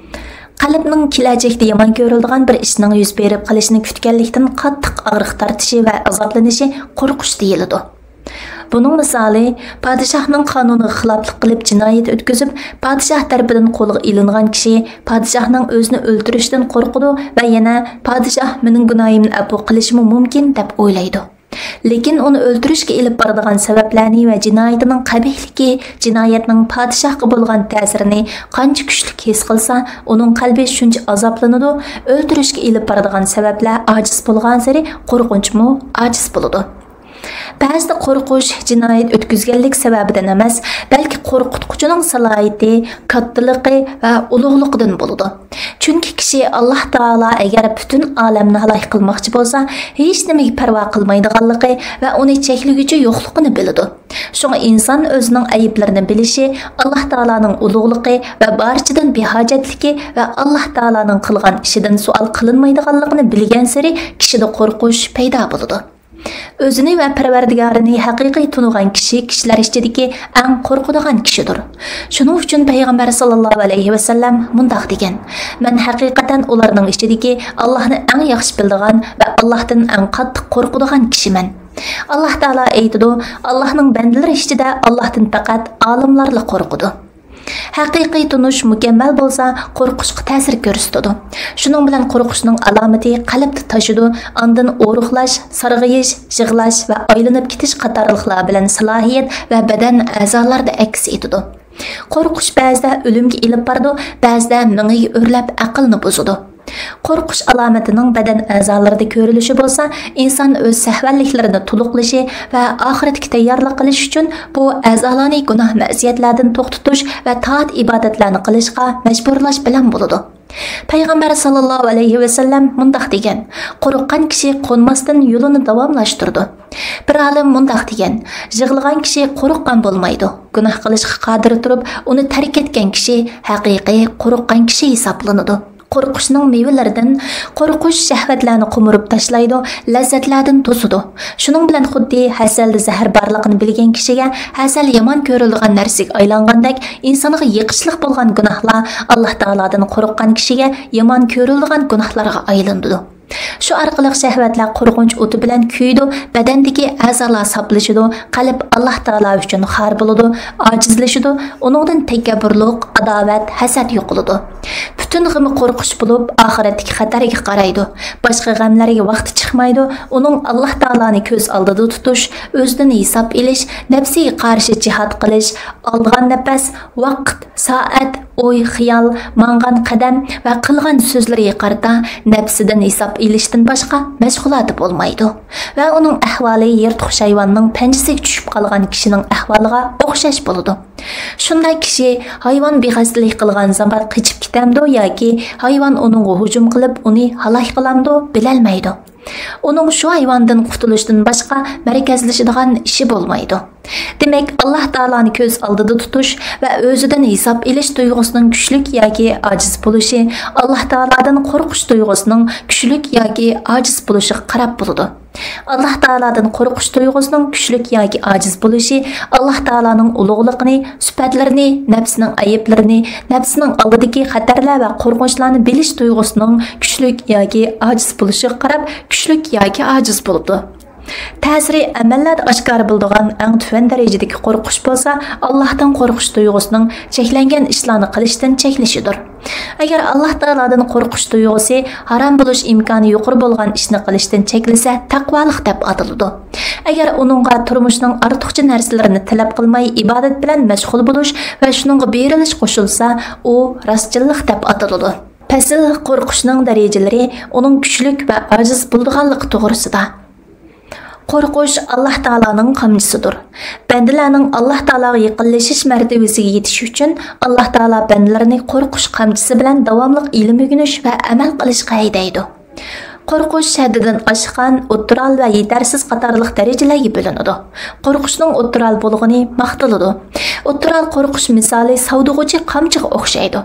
قەلبنىڭ كېلەچەكتە يامان كۆرۈلىدىغان بىر ئىشنىڭ يۈز بېرىپ قېلىشىنى كۈتكەنلىكتىن قاتتىق ئاغرىق تارتىشى ۋە ئازابلىنىشى قورقۇش دېيىلىدۇ. بۇنىڭ مىسالى، پادىشاھنىڭ قانۇنىغا خىلاپلىق قىلىپ جىنايەت ئۆتكۈزۈپ، پادىشاھ تەرىپىدىن قولغا ئېلىنغان كىشى پادىشاھنىڭ ئۆزىنى ئۆلتۈرۈشىدىن قورقىدۇ ۋە يەنە «پادىشاھ مېنىڭ گۇناھىمنى ئەپۇ قىلىشىمۇ مۇمكىن» دەپ ئويلايدۇ. لېكىن ئۇنى ئۆلتۈرۈشكە ئېلىپ بارىدىغان سەۋەبلەرنى ۋە جىنايىتىنىڭ قەبىھلىكى، جىنايەتنىڭ پادىشاھقا بولغان تەسىرىنى قانچە كۈچلۈك ھېس قىلسا، ئۇنىڭ قەلبى شۇنچە ئازابلىنىدۇ، ئۆلتۈرۈشكە ئېلىپ بارىدىغان سەۋەبلەر ئاجىز بولغانسېرى قورقۇنچمۇ ئاجىز بولىدۇ. بەزىدە قورقۇش جىنايەت ئۆتكۈزگەنلىك سەۋەبىدىن ئەمەس، بەلكى قورقۇتقۇچىنىڭ سالاھىيىتى، كاتتىلىقى ۋە ئۇلۇغلۇقىدىن بولىدۇ. چۈنكى كىشى ئاللاھ تائالا ئەگەر پۈتۈن ئالەمنى ھالاك قىلماقچى بولسا، ھېچنېمىگە پەرۋا قىلمايدىغانلىقى ۋە ئۇنى چەكلىگۈچى يوقلۇقىنى بىلىدۇ. شۇڭا ئىنسان ئۆزىنىڭ ئەيىبلىرىنى بىلىشى، ئاللاھ تائالانىڭ ئۇلۇغلۇقى ۋە بارچىدىن بىھاجەتلىكى ۋە ئاللاھ تائالانىڭ قىلغان ئىشىدىن سوئال قىلىنمايدىغانلىقىنى بىلگەنسېرى كىشىدە قورقۇش پەيدا بولىدۇ. ئۆزىنى ۋە پەرۋەردىگارىنى ھەقىقىي تونۇغان كىشى كىشىلەر ئىچىدىكى ئەڭ قورقىدىغان كىشىدۇر. شۇنىڭ ئۈچۈن پەيغەمبەر ساللاللاھۇ ئەلەيھى ۋەسەللەم مۇنداق دېگەن: «مەن ھەقىقەتەن ئۇلارنىڭ ئىچىدىكى ئاللاھنى ئەڭ ياخشى بىلىدىغان ۋە ئاللاھتىن ئەڭ قاتتىق قورقىدىغان كىشىمەن.» ئاللاھ تائالا ئېيتىدۇ: «ئاللاھنىڭ بەندىلىرى ئىچىدە ئاللاھتىن پەقەت ئالىملارلا قورقىدۇ.» ھەقىقىي تونۇش مۇكەممەل بولسا، قورقۇشقا تەسىر كۆرسىتىدۇ. شۇنىڭ بىلەن قورقۇشنىڭ ئالامىتى قەلبتە تاشىدۇ، ئاندىن ئورۇقلاش، سارغىيىش، يىغلاش ۋە ئايلىنىپ كېتىش قاتارلىقلار بىلەن سالاھىيەت ۋە بەدەن ئەزالاردا ئەكس ئېتىدۇ. قورقۇش بەزىدە ئۆلۈمگە ئېلىپ بارىدۇ، بەزىدە مېڭىگە ئۆرلەپ ئەقىلنى بۇزىدۇ. قورقۇش ئالامىتىنىڭ بەدەن ئەزالىرىدا كۆرۈلۈشى بولسا، ئىنسان ئۆز سەھۋەنلىكلىرىنى تولۇقلىشى ۋە ئاخىرەتكە تەييارلىق قىلىش ئۈچۈن بۇ ئەزالارنى گۇناھ-مەئسىيەتلەردىن توختىتىش ۋە تائەت-ئىبادەتلەرنى قىلىشقا مەجبۇرلاش بىلەن بولىدۇ. پەيغەمبەر ساللاللاھۇ ئەلەيھى ۋەسەللەم مۇنداق دېگەن: «قورققان كىشى قونماستىن يولىنى داۋاملاشتۇرىدۇ.» بىر ئالىم مۇنداق دېگەن: «يىغلىغان كىشى قورققان بولمايدۇ. گۇناھ قىلىشقا قادىر تۇرۇپ، ئۇنى تەرك ئەتكەن كىشى ھەقىقىي قورققان كىشى ھېسابلىنىدۇ.» قورقۇشنىڭ مېۋىلىرىدىن، قورقۇش شەھۋەتلەرنى قومۇرۇپ تاشلايدۇ، لەززەتلەردىن توسىدۇ. شۇنىڭ بىلەن خۇددى ھەسەلدە زەھەر بارلىقىنى بىلگەن كىشىگە ھەسەل يامان كۆرۈلىدىغان نەرسىگە ئايلانغاندەك، ئىنسانغا يېقىشلىق بولغان گۇناھلار ئاللاھ تائالادىن قورققان كىشىگە يامان كۆرۈلىدىغان گۇناھلارغا ئايلىنىدۇ. شۇ ئارقىلىق شەھۋەتلەر قورقۇنچ ئوتى بىلەن كۆيىدۇ، بەدەندىكى ئەزالار ساپلىشىدۇ، قەلب ئاللاھ تائالا ئۈچۈن خار بولىدۇ، ئاجىزلىشىدۇ، ئۇنىڭدىن تەكەببۇرلۇق، ئاداۋەت، ھەسەت يوقىلىدۇ. پۈتۈن غېمى قورقۇش بولۇپ، ئاخىرەتتىكى خەتەرگە قارايدۇ. باشقا غەملەرگە ۋاقتى چىقمايدۇ، ئۇنىڭ ئاللاھ تائالانى كۆز ئالدىدا تۇتۇش، ئۆزىدىن ھېساب ئېلىش، نەپسىگە قارشى جىھاد قىلىش، ئالغان نەپەس، ۋاقىت، سائەت، ئوي، خىيال، ماڭغان قەدەم ۋە قىلغان سۆزلىرىگە قارىتا نەپسىدىن ھېساب ئېلىشتىن باشقا مەشغۇلاتى بولمايدۇ ۋە ئۇنىڭ ئەھۋالى يىرتقۇچ ھايۋاننىڭ پەنجىسىگە چۈشۈپ قالغان كىشىنىڭ ئەھۋالىغا ئوخشاش بولىدۇ. شۇنداق كىشى ھايۋان بىخەستەلىك قىلغان زامان قېچىپ كېتەمدۇ ياكى ھايۋان ئۇنىڭغا ھۇجۇم قىلىپ ئۇنى ھالاك قىلامدۇ بىلەلمەيدۇ. ئۇنىڭ شۇ ھايۋاندىن قۇتۇلۇشتىن باشقا مەركەزلىشىدىغان ئىشى بولمايدۇ. دېمەك، ئاللاھ تائالانى كۆز ئالدىدا تۇتۇش ۋە ئۆزىدىن ھېساب ئېلىش تۇيغۇسىنىڭ كۈچلۈك ياكى ئاجىز بولۇشى ئاللاھ تائالادىن قورقۇش تۇيغۇسىنىڭ كۈچلۈك ياكى ئاجىز بولۇشىغا قاراپ بولىدۇ. ئاللاھ تائالادىن قورقۇش تۇيغۇسىنىڭ كۈچلۈك ياكى ئاجىز بولۇشى ئاللاھ تائالانىڭ ئۇلۇغلۇقىنى، سۈپەتلىرىنى، نەپسىنىڭ ئەيىبلىرىنى، نەپسىنىڭ ئالدىدىكى خەتەرلەر ۋە قورقۇنچلارنى بىلىش تۇيغۇسىنىڭ كۈچلۈك ياكى ئاجىز بولۇشىغا قاراپ، كۈچلۈك ياكى ئاجىز بولىدۇ. تەسىرى ئەمەللەردە ئاشكارا بولىدىغان ئەڭ تۆۋەن دەرىجىدىكى قورقۇش بولسا، ئاللاھتىن قورقۇش تۇيغۇسىنىڭ چەكلەنگەن ئىشلارنى قىلىشتىن چەكلىشىدۇر. ئەگەر ئاللاھ تائالادىن قورقۇش تۇيغۇسى ھارام بولۇش ئىمكانى يۇقىرى بولغان ئىشنى قىلىشتىن چەكلىسە، تەقۋالىق دەپ ئاتىلىدۇ. ئەگەر ئۇنىڭغا تۇرمۇشنىڭ ئارتۇقچە نەرسىلىرىنى تەلەپ قىلماي، ئىبادەت بىلەن مەشغۇل بولۇش ۋە شۇنىڭغا بېرىلىش قوشۇلسا، ئۇ راستچىللىق دەپ ئاتىلىدۇ. پەسىل، قورقۇشنىڭ دەرىجىلىرى، ئۇنىڭ كۈچلۈك ۋە ئاجىز بولىدىغانلىقى توغرىسىدا. قورقۇش ئاللاھ تائالانىڭ قامچىسىدۇر. بەندىلەرنىڭ ئاللاھ تائالاغا يېقىنلىشىش مەرتىۋىسىگە يېتىش ئۈچۈن، ئاللاھ تائالا بەندىلىرىنى قورقۇش قامچىسى بىلەن داۋاملىق ئىلىم ئۆگىنىش ۋە ئەمەل قىلىشقا ھەيدەيدۇ. قورقۇش ھەددىدىن ئاشقان، ئوتتۇرال ۋە يېتەرسىز قاتارلىق دەرىجىلەرگە بۆلۈنىدۇ. قورقۇشنىڭ ئوتتۇرال بولغىنى ماختىلىدۇ. ئوتتۇرال قورقۇش مىسالى ساۋدىغۇچى قامچىغا ئوخشايدۇ.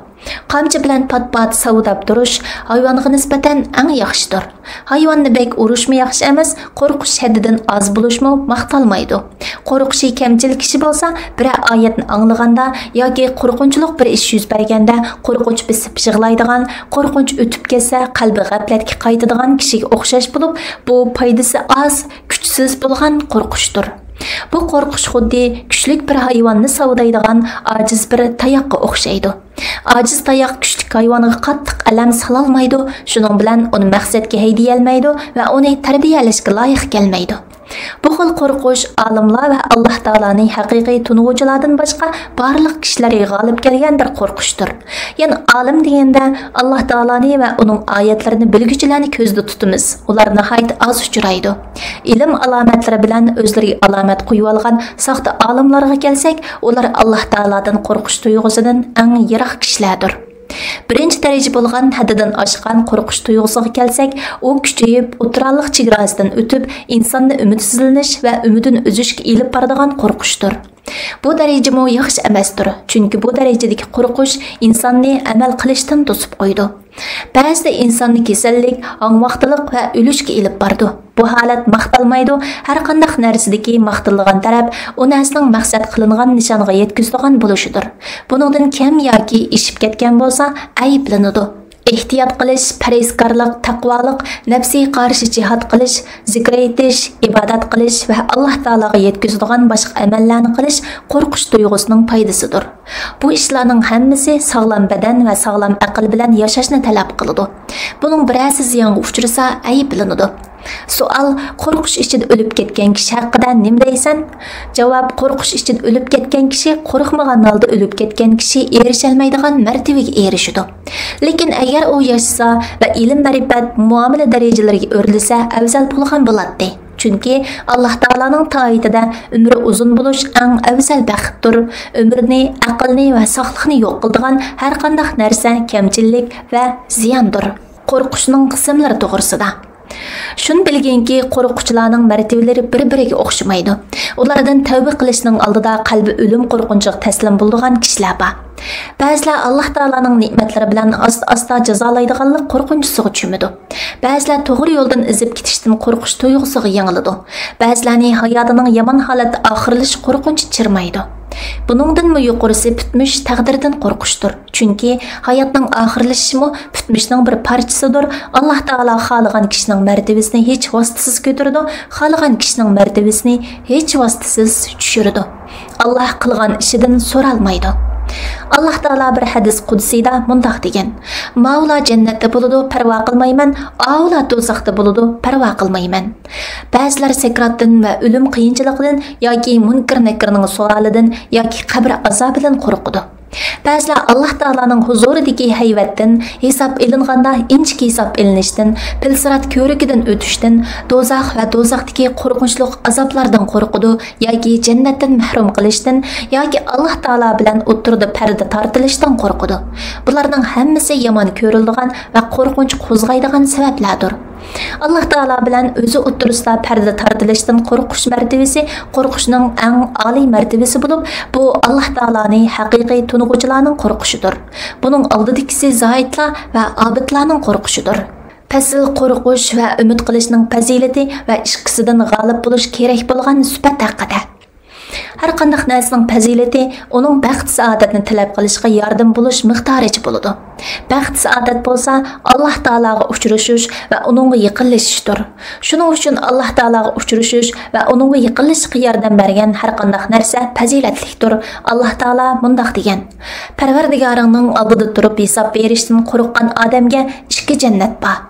قامچا بىلەن پات-پات ساۋداپ تۇرۇش ھايۋانغا نىسبەتەن ئەڭ ياخشىدۇر. ھايۋاننى بەك ئۇرۇشمۇ ياخشى ئەمەس، قورقۇش ھەددىدىن ئاز بولۇشمۇ ماختالمايدۇ. قورقۇشى كەمچىل كىشى بولسا، بىرەر ئايەتنى ئاڭلىغاندا ياكى قورقۇنچلۇق بىر ئىش يۈز بەرگەندە قورقۇنچ بېسىپ يىغلايدىغان، قورقۇنچ ئۆتۈپ كەتسە قەلبى غەپلەتكە قايتىدىغان كىشىگە ئوخشاش بولۇپ، بۇ پايدىسى ئاز، كۈچسىز بولغان قورقۇشتۇر. بۇ قورقۇش خۇددى كۈچلۈك بىر ھايۋاننى ساۋدايدىغان ئاجىز بىر تاياققا ئوخشايدۇ. ئاجىز تاياق كۈچلۈك ھايۋانغا قاتتىق ئەلەم سالالمايدۇ، شۇنىڭ بىلەن ئۇنى مەقسەتكە ھەيدىيەلمەيدۇ ۋە ئۇنى تەربىيەلەشكە لايىق كەلمەيدۇ. بۇ خىل قورقۇش ئالىملار ۋە ئاللاھ تائالانى ھەقىقىي تونۇغۇچىلاردىن باشقا بارلىق كىشىلەرگە غالىب كەلگەن بىر قورقۇشتۇر. يەنى ئالىم دېگەندە ئاللاھ تائالانى ۋە ئۇنىڭ ئايەتلىرىنى بىلگۈچىلەرنى كۆزدە تۇتىمىز. ئۇلار ناھايىتى ئاز ئۇچرايدۇ. ئىلىم ئالامەتلىرى بىلەن ئۆزلىرىگە ئالامەت قويۇۋالغان ساختا ئالىملارغا كەلسەك، ئۇلار ئاللاھ تائالادىن قورقۇش تۇيغۇسىدىن ئەڭ يىراق كىشىلەردۇر. بىرىنچى دەرىجە بولغان ھەددىدىن ئاشقان قورقۇش تۇيغۇسىغا كەلسەك، ئۇ كۈچىيىپ، ئوتتۇرالىق چېگراسىدىن ئۆتۈپ، ئىنساننى ئۈمىدسىزلىنىش ۋە ئۈمىدىنى ئۈزۈشكە ئېلىپ بارىدىغان قورقۇشتۇر. بۇ دەرىجىمۇ ياخشى ئەمەستۇر، چۈنكى بۇ دەرىجىدىكى قورقۇش ئىنساننى ئەمەل قىلىشتىن توسۇپ قويىدۇ. بەزىدە ئىنساننى كېسەللىك، ھاڭۋاقتىلىق ۋە ئۆلۈشكە ئېلىپ بارىدۇ. بۇ ھالەت ماختالمايدۇ، ھەرقانداق نەرسىدىكى ماختىلىدىغان تەرەپ ئۇ نەرسىنىڭ مەقسەت قىلىنغان نىشانغا يەتكۈزىدىغان بولۇشىدۇر. بۇنىڭدىن كەم ياكى ئېشىپ كەتكەن بولسا، ئەيىبلىنىدۇ. ئېھتىيات قىلىش، پەرھىزكارلىق، تەقۋالىق، نەپسىگە قارشى جىھاد قىلىش، زىكىر ئېيتىش، ئىبادەت قىلىش ۋە ئاللاھ تائالاغا يەتكۈزىدىغان باشقا ئەمەللەرنى قىلىش قورقۇش تۇيغۇسىنىڭ پايدىسىدۇر. بۇ ئىشلارنىڭ ھەممىسى ساغلام بەدەن ۋە ساغلام ئەقىل بىلەن ياشاشنى تەلەپ قىلىدۇ. بۇنىڭ بىرەرسى زىيانغا ئۇچرىسا، ئەيىبلىنىدۇ. سوئال، قورقۇش ئىچىدە ئۆلۈپ كەتكەن كىشى ھەققىدە نېمە دەيسەن؟ جاۋاب، قورقۇش ئىچىدە ئۆلۈپ كەتكەن كىشى قورقمىغان ھالدا ئۆلۈپ كەتكەن كىشى ئېرىشەلمەيدىغان مەرتىۋىگە ئېرىشىدۇ. لېكىن ئەگەر ئۇ ياشىسا ۋە ئىلىم-مەرىپەت، مۇئامىلە دەرىجىلىرىگە ئۆرلىسە ئەۋزەل بولغان بولاتتى. چۈنكى ئاللاھ تائالانىڭ تائىتىدە ئۆمرى ئۇزۇن بولۇش ئەڭ ئەۋزەل بەختتۇر. ئۆمۈرنى، ئەقىلنى ۋە ساقلىقنى يوق قىلىدىغان ھەرقانداق نەرسە كەمچىللىك ۋە زىياندۇر. قورقۇشنىڭ قىسىملىرى توغرىسىدا. شۇنى بىلگىنكى، قورققۇچىلارنىڭ مەرتىۋىلىرى بىر-بىرىگە ئوخشىمايدۇ. ئۇلاردىن تەۋبە قىلىشنىڭ ئالدىدا قەلبى ئۆلۈم قورقۇنچىغا تەسلىم بولىدىغان كىشىلەر بار. بەزىلەر ئاللاھ تائالانىڭ نېمەتلىرى بىلەن ئاستا-ئاستا جازالايدىغانلىق قورقۇنچىسىغا چۆمىدۇ. بەزىلەر توغرا يولدىن ئېزىپ كېتىشتىن قورقۇش تۇيغۇسىغا يېڭىلىدۇ. بەزىلەرنى ھاياتىنىڭ يامان ھالەتتە ئاخىرلىشىش قورقۇنچى چىرمايدۇ. بۇنىڭدىنمۇ يۇقىرىسى پۈتمۈش تەقدىردىن قورقۇشتۇر. چۈنكى ھاياتنىڭ ئاخىرلىشىشىمۇ پۈتمۈشنىڭ بىر پارچىسىدۇر. ئاللاھ تائالا خالىغان كىشىنىڭ مەرتىۋىسىنى ھېچ ۋاسىتىسىز كۆتۈرىدۇ، خالىغان كىشىنىڭ مەرتىۋىسىنى ھېچ ۋاسىتىسىز چۈشۈرىدۇ. ئاللاھ قىلغان ئىشىدىن سورالمايدۇ. ئاللاھ تائالا بىر ھەدىس قۇدسىيدا مۇنداق دېگەن: ماۋۇلار جەننەتتە بولىدۇ، پەرۋا قىلمايمەن، ئاۋۇلار دوزاختا بولىدۇ، پەرۋا قىلمايمەن. بەزىلەر سەكراتتىن ۋە ئۆلۈم قىيىنچىلىقىدىن ياكى مۇنكىر نەكىرنىڭ سوئالىدىن ياكى قەبرە ئازابىدىن قورقىدۇ. بەزىلەر ئاللاھ تائالانىڭ ھۇزۇرىدىكى ھەيۋەتتىن، ھېساب ئېلىنغاندا ئىنچىكە ھېساب ئېلىنىشتىن، پىل سىرات كۆۋرۈكىدىن ئۆتۈشتىن، دوزاخ ۋە دوزاختىكى قورقۇنچلۇق ئازابلاردىن قورقىدۇ ياكى جەننەتتىن مەھرۇم قىلىشتىن ياكى ئاللاھ تائالا بىلەن ئوتتۇرىدا پەردە تارتىلىشتىن قورقىدۇ. بۇلارنىڭ ھەممىسى يامان كۆرۈلىدىغان ۋە قورقۇنچ قوزغايدىغان سەۋەبلەردۇر. ئاللاھ تائالا بىلەن ئۆزى ئوتتۇرىسىدا پەردە تارتىلىشتىن قورقۇش مەرتىۋىسى قورقۇشنىڭ ئەڭ ئالىي مەرتىۋىسى بولۇپ، بۇ ئاللاھ تائالانى ھەقىقىي تونۇغۇچىلارنىڭ قورقۇشىدۇر. بۇنىڭ ئالدىدىكىسى زاھىدلار ۋە ئابىدلارنىڭ قورقۇشىدۇر. پەسىل قورقۇش ۋە ئۈمىد قىلىشنىڭ پەزىلىتى ۋە ئىككىسىدىن غالىب بولۇش كېرەك بولغان سۈپەت ھەققىدە. ھەر قانداق نەرسىنىڭ پەزىلىتى ئۇنىڭ بەخت-سائادەتنى تەلەپ قىلىشقا ياردەم بولۇش مىقدارىچە بولىدۇ. بەخت-سائادەت بولسا ئاللاھ تائالاغا ئۇچرىشىش ۋە ئۇنىڭغا يېقىنلىشىشتۇر. شۇنىڭ ئۈچۈن ئاللاھ تائالاغا ئۇچرىشىش ۋە ئۇنىڭغا يېقىنلىشىشقا ياردەم بەرگەن ھەر قانداق نەرسە پەزىلەتلىكتۇر. ئاللاھ تائالا مۇنداق دېگەن: پەرۋەردىگارىڭنىڭ ئالدىدا تۇرۇپ ھېساب بېرىشتىن قورققان ئادەمگە ئىككى جەننەت بار.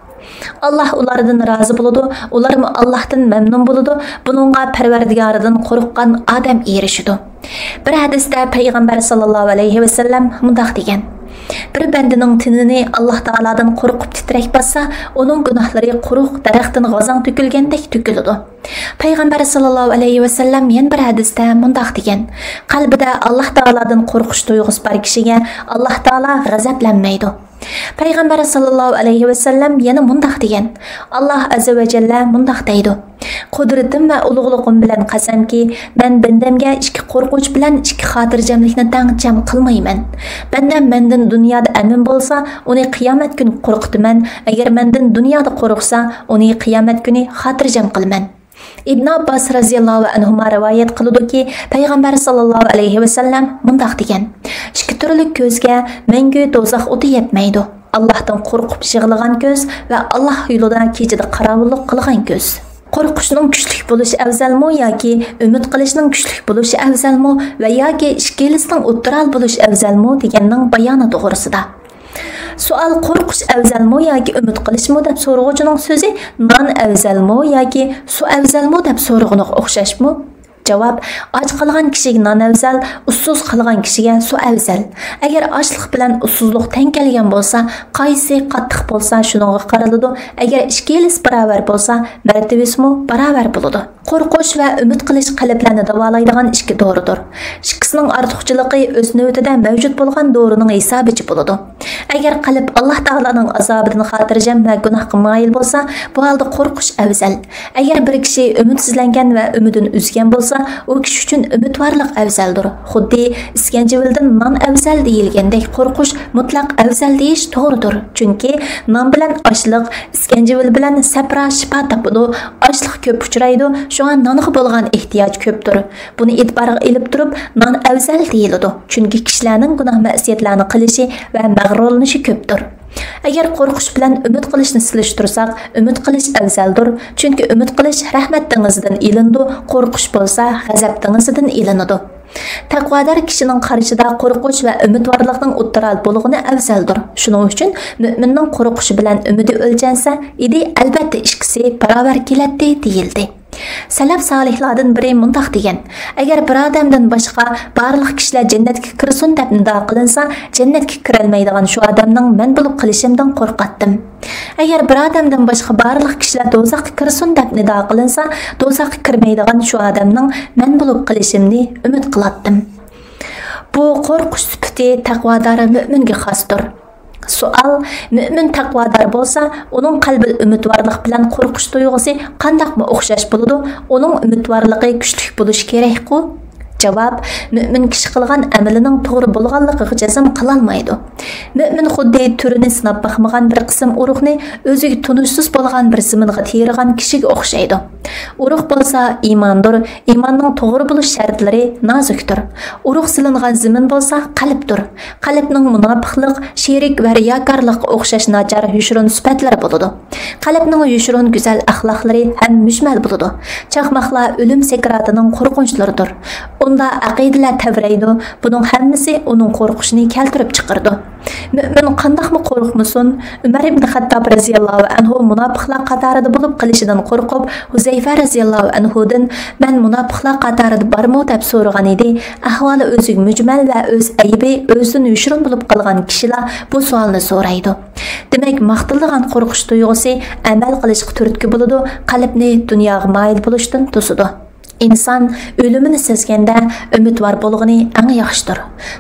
ئاللاھ ئۇلاردىن رازى بولىدۇ، ئۇلارمۇ ئاللاھتىن مەمنۇن بولىدۇ، بۇنىڭغا پەرۋەردىگارىدىن قورققان ئادەم ئېرىشىدۇ. بىر ھەدىستە پەيغەمبەر ساللاللاھۇ ئەلەيھى ۋەسەللەم مۇنداق دېگەن: بىر بەندىنىڭ تېنىنى ئاللاھ تائالادىن قورقۇپ تىترەك باسسا، ئۇنىڭ گۇناھلىرى قۇرۇق دەرەختىن غازاڭ تۆكۈلگەندەك تۆكۈلىدۇ. پەيغەمبەر ساللاللاھۇ ئەلەيھى ۋەسەللەم يەنە بىر ھەدىستە مۇنداق دېگەن: قەلبىدە ئاللاھ تائالادىن قورقۇش تۇيغۇسى بار كىشىگە ئاللاھ تائالا غەزەپلەنمەيدۇ. پەيغەمبەر ساللاللاھۇ ئەلەيھى ۋەسەللەم يەنە مۇنداق دېگەن: ئاللاھ ئەززە ۋە جەللە مۇنداق دەيدۇ: قۇدرىتىم ۋە ئۇلۇغلۇقۇم بىلەن قەسەمكى، مەن بەندەمگە ئىككى قورقۇنچ بىلەن ئىككى خاتىرجەملىكنى تەڭ جەم قىلمايمەن. بەندەم مەندىن دۇنيادا ئەمىن بولسا، ئۇنى قىيامەت كۈنى قورقۇتىمەن، ئەگەر مەندىن دۇنيادا قورقسا، ئۇنى قىيامەت كۈنى خاتىرجەم قىلىمەن. ئىبن ئابباس رەزىياللاھۇ ئەنھۇما رىۋايەت قىلىدۇكى، پەيغەمبەر ساللاللاھۇ ئەلەيھى ۋەسەللەم مۇنداق دېگەن: ئىككى تۈرلۈك كۆزگە مەڭگۈ دوزاخ ئوتى يەتمەيدۇ. ئاللاھتىن قورقۇپ يىغلىغان كۆز ۋە ئاللاھ يولىدا كېچىدە قاراۋۇللۇق قىلغان كۆز. قورقۇشنىڭ كۈچلۈك بولۇشى ئەۋزەلمۇ ياكى ئۈمىد قىلىشنىڭ كۈچلۈك بولۇشى ئەۋزەلمۇ ۋە ياكى ئىككىلىسىنىڭ ئوتتۇرا بولۇشى ئەۋزەلمۇ دېگەننىڭ بايانى توغرىسىدا. سوئال: قورقۇش ئەۋزەلمۇ ياكى ئۈمىد قىلىشمۇ دەپ سورىغۇچىنىڭ سۆزى نان ئەۋزەلمۇ ياكى سۇ ئەۋزەلمۇ دەپ سورىغىنىغا ئوخشاشمۇ؟ جاۋاب: ئاچ قالغان كىشىگە نان ئەۋزەل، ئۇسسۇز قالغان كىشىگە سۇ ئەۋزەل. ئەگەر ئاچلىق بىلەن ئۇسسۇزلۇق تەڭ كەلگەن بولسا، قايسى قاتتىق بولسا شۇنىڭغا قارىلىدۇ، ئەگەر ئىككىلىسى باراۋەر بولسا، مەرتىۋىسىمۇ باراۋەر بولىدۇ. قورقۇش ۋە ئۈمىد قىلىش قەلبلەرنى داۋالايدىغان ئىككى دورىدۇر. ئىككىسىنىڭ ئارتۇقچىلىقى ئۆز نۆۋىتىدە مەۋجۇت بولغان دورىنىڭ ھېسابىچە بولىدۇ. ئەگەر قەلب ئاللاھ تائالانىڭ ئازابىدىن خاتىرجەم ۋە گۇناھقا مايىل بولسا، بۇ ھالدا قورقۇش ئەۋزەل. ئەگەر بىر كىشى ئۈمىدسىزلەنگەن ۋە ئۈمىدىنى ئۈزگەن بولسا، ئۇ كىشى ئۈچۈن ئۈمىدۋارلىق ئەۋزەلدۇر. خۇددى ئىسكەنجىۋىلدىن نان ئەۋزەل دېيىلگەندەك، قورقۇش مۇتلەق ئەۋزەل دېيىش توغرىدۇر. چۈنكى نان بىلەن ئاشلىق، ئىسكەنجىۋىل بىلەن سەپرا شىپا تاپىدۇ. ئاشلىق كۆپ ئۇچرايدۇ، شۇڭا نانغا بولغان ئېھتىياج كۆپتۇر. بۇنى ئېتىبارغا ئېلىپ تۇرۇپ، نان ئەۋزەل دېيىلىدۇ. چۈنكى كىشىلەرنىڭ گۇناھ-مەئسىيەتلەرنى قىلىشى ۋە مەغرۇرلىنىشى كۆپتۇر. ئەگەر قورقۇش بىلەن ئۈمىد قىلىشنى سېلىشتۇرساق، ئۈمىد قىلىش ئەۋزەلدۇر. چۈنكى ئۈمىد قىلىش رەھمەت دېڭىزىدىن ئېلىنىدۇ، قورقۇش بولسا غەزەپ دېڭىزىدىن ئېلىنىدۇ. تەقۋادار كىشىنىڭ قارىشىدا قورقۇش ۋە ئۈمىدۋارلىقنىڭ ئوتتۇرا بولغىنى ئەۋزەلدۇر. شۇنىڭ ئۈچۈن مۆمىننىڭ قورقۇشى بىلەن ئۈمىدى ئۆلچەنسە ئىدى، ئەلبەتتە ئىككىسى باراۋەر كېلەتتى، دېيىلدى. سەلەف سالىھلاردىن بىرى مۇنداق دېگەن: ئەگەر بىر ئادەمدىن باشقا بارلىق كىشىلەر جەننەتكە كىرسۇن دەپ نىدا قىلىنسا، جەننەتكە كىرەلمەيدىغان شۇ ئادەمنىڭ مەن بولۇپ قېلىشىمدىن قورقاتتىم. ئەگەر بىر ئادەمدىن باشقا بارلىق كىشىلەر دوزاخقا كىرسۇن دەپ نىدا قىلىنسا، دوزاخقا كىرمەيدىغان شۇ ئادەمنىڭ مەن بولۇپ قېلىشىمنى ئۈمىد قىلاتتىم. بۇ قورقۇش سۈپىتى تەقۋادار مۆمىنگە خاستۇر. سوئال: مۆمىن تەقۋادار بولسا، ئۇنىڭ قەلبىدە ئۈمىدۋارلىق بىلەن قورقۇش تۇيغۇسى قانداقمۇ ئوخشاش بولىدۇ؟ ئۇنىڭ ئۈمىدۋارلىقى كۈچلۈك بولۇشى كېرەكقۇ؟ جاۋاب: مۆمىن كىشى قىلغان ئەمىلىنىڭ توغرا بولغانلىقىغا جەزم قىلالمايدۇ. مۆمىن خۇددى تۈرىنى سىناپ باقمىغان بىر قىسىم ئۇرۇقنى ئۆزىگە تونۇشسىز بولغان بىر زېمىنغا تېرىغان كىشىگە ئوخشايدۇ. ئۇرۇق بولسا ئىماندۇر، ئىماننىڭ توغرا بولۇش شەرتلىرى نازۇكتۇر. ئۇرۇق سېلىنغان زېمىن بولسا قەلبتۇر. قەلبنىڭ مۇناپىقلىق، شېرىك ۋە رىياكارلىققا ئوخشاش ناچار يوشۇرۇن سۈپەتلىرى بولىدۇ. قەلبنىڭ يوشۇرۇن گۈزەل ئەخلاقلىرى ھەم مۈجمەل بولىدۇ. چاقماقلار ئۆلۈم سەكراتىنىڭ قورقۇنچلىرىدۇر. ئۇندا ئەقىدىلەر تەۋرەيدۇ. بۇنىڭ ھەممىسى ئۇنىڭ قورقۇشىنى كەلتۈرۈپ چىقىرىدۇ. مۆمىن قانداقمۇ قورقمىسۇن؟ ئۆمەر ئىبن خەتتاب رەزىياللاھۇ ئەنھۇ مۇناپىقلار قاتارىدا بولۇپ قېلىشىدىن قورقۇپ، ھۇزەيفە رەزىياللاھۇ ئەنھۇدىن: مەن مۇناپىقلار قاتارىدا بارمۇ؟ دەپ سورىغان ئىدى. ئەھۋالى ئۆزىگە مۈجمەل ۋە ئۆز ئەيىبى ئۆزىدىن يوشۇرۇن بولۇپ قالغان كىشىلەر بۇ سوئالنى سورايدۇ. دېمەك، ماختىلىدىغان قورقۇش تۇيغۇسى ئەمەل قىلىشقا تۈرتكە بولىدۇ، قەلبنى دۇنياغا مايىل بولۇشتىن توسىدۇ. ئىنسان ئۆلۈمىنى سەزگەندە ئۈمىدۋار بولغىنى ئەڭ ياخشىدۇر.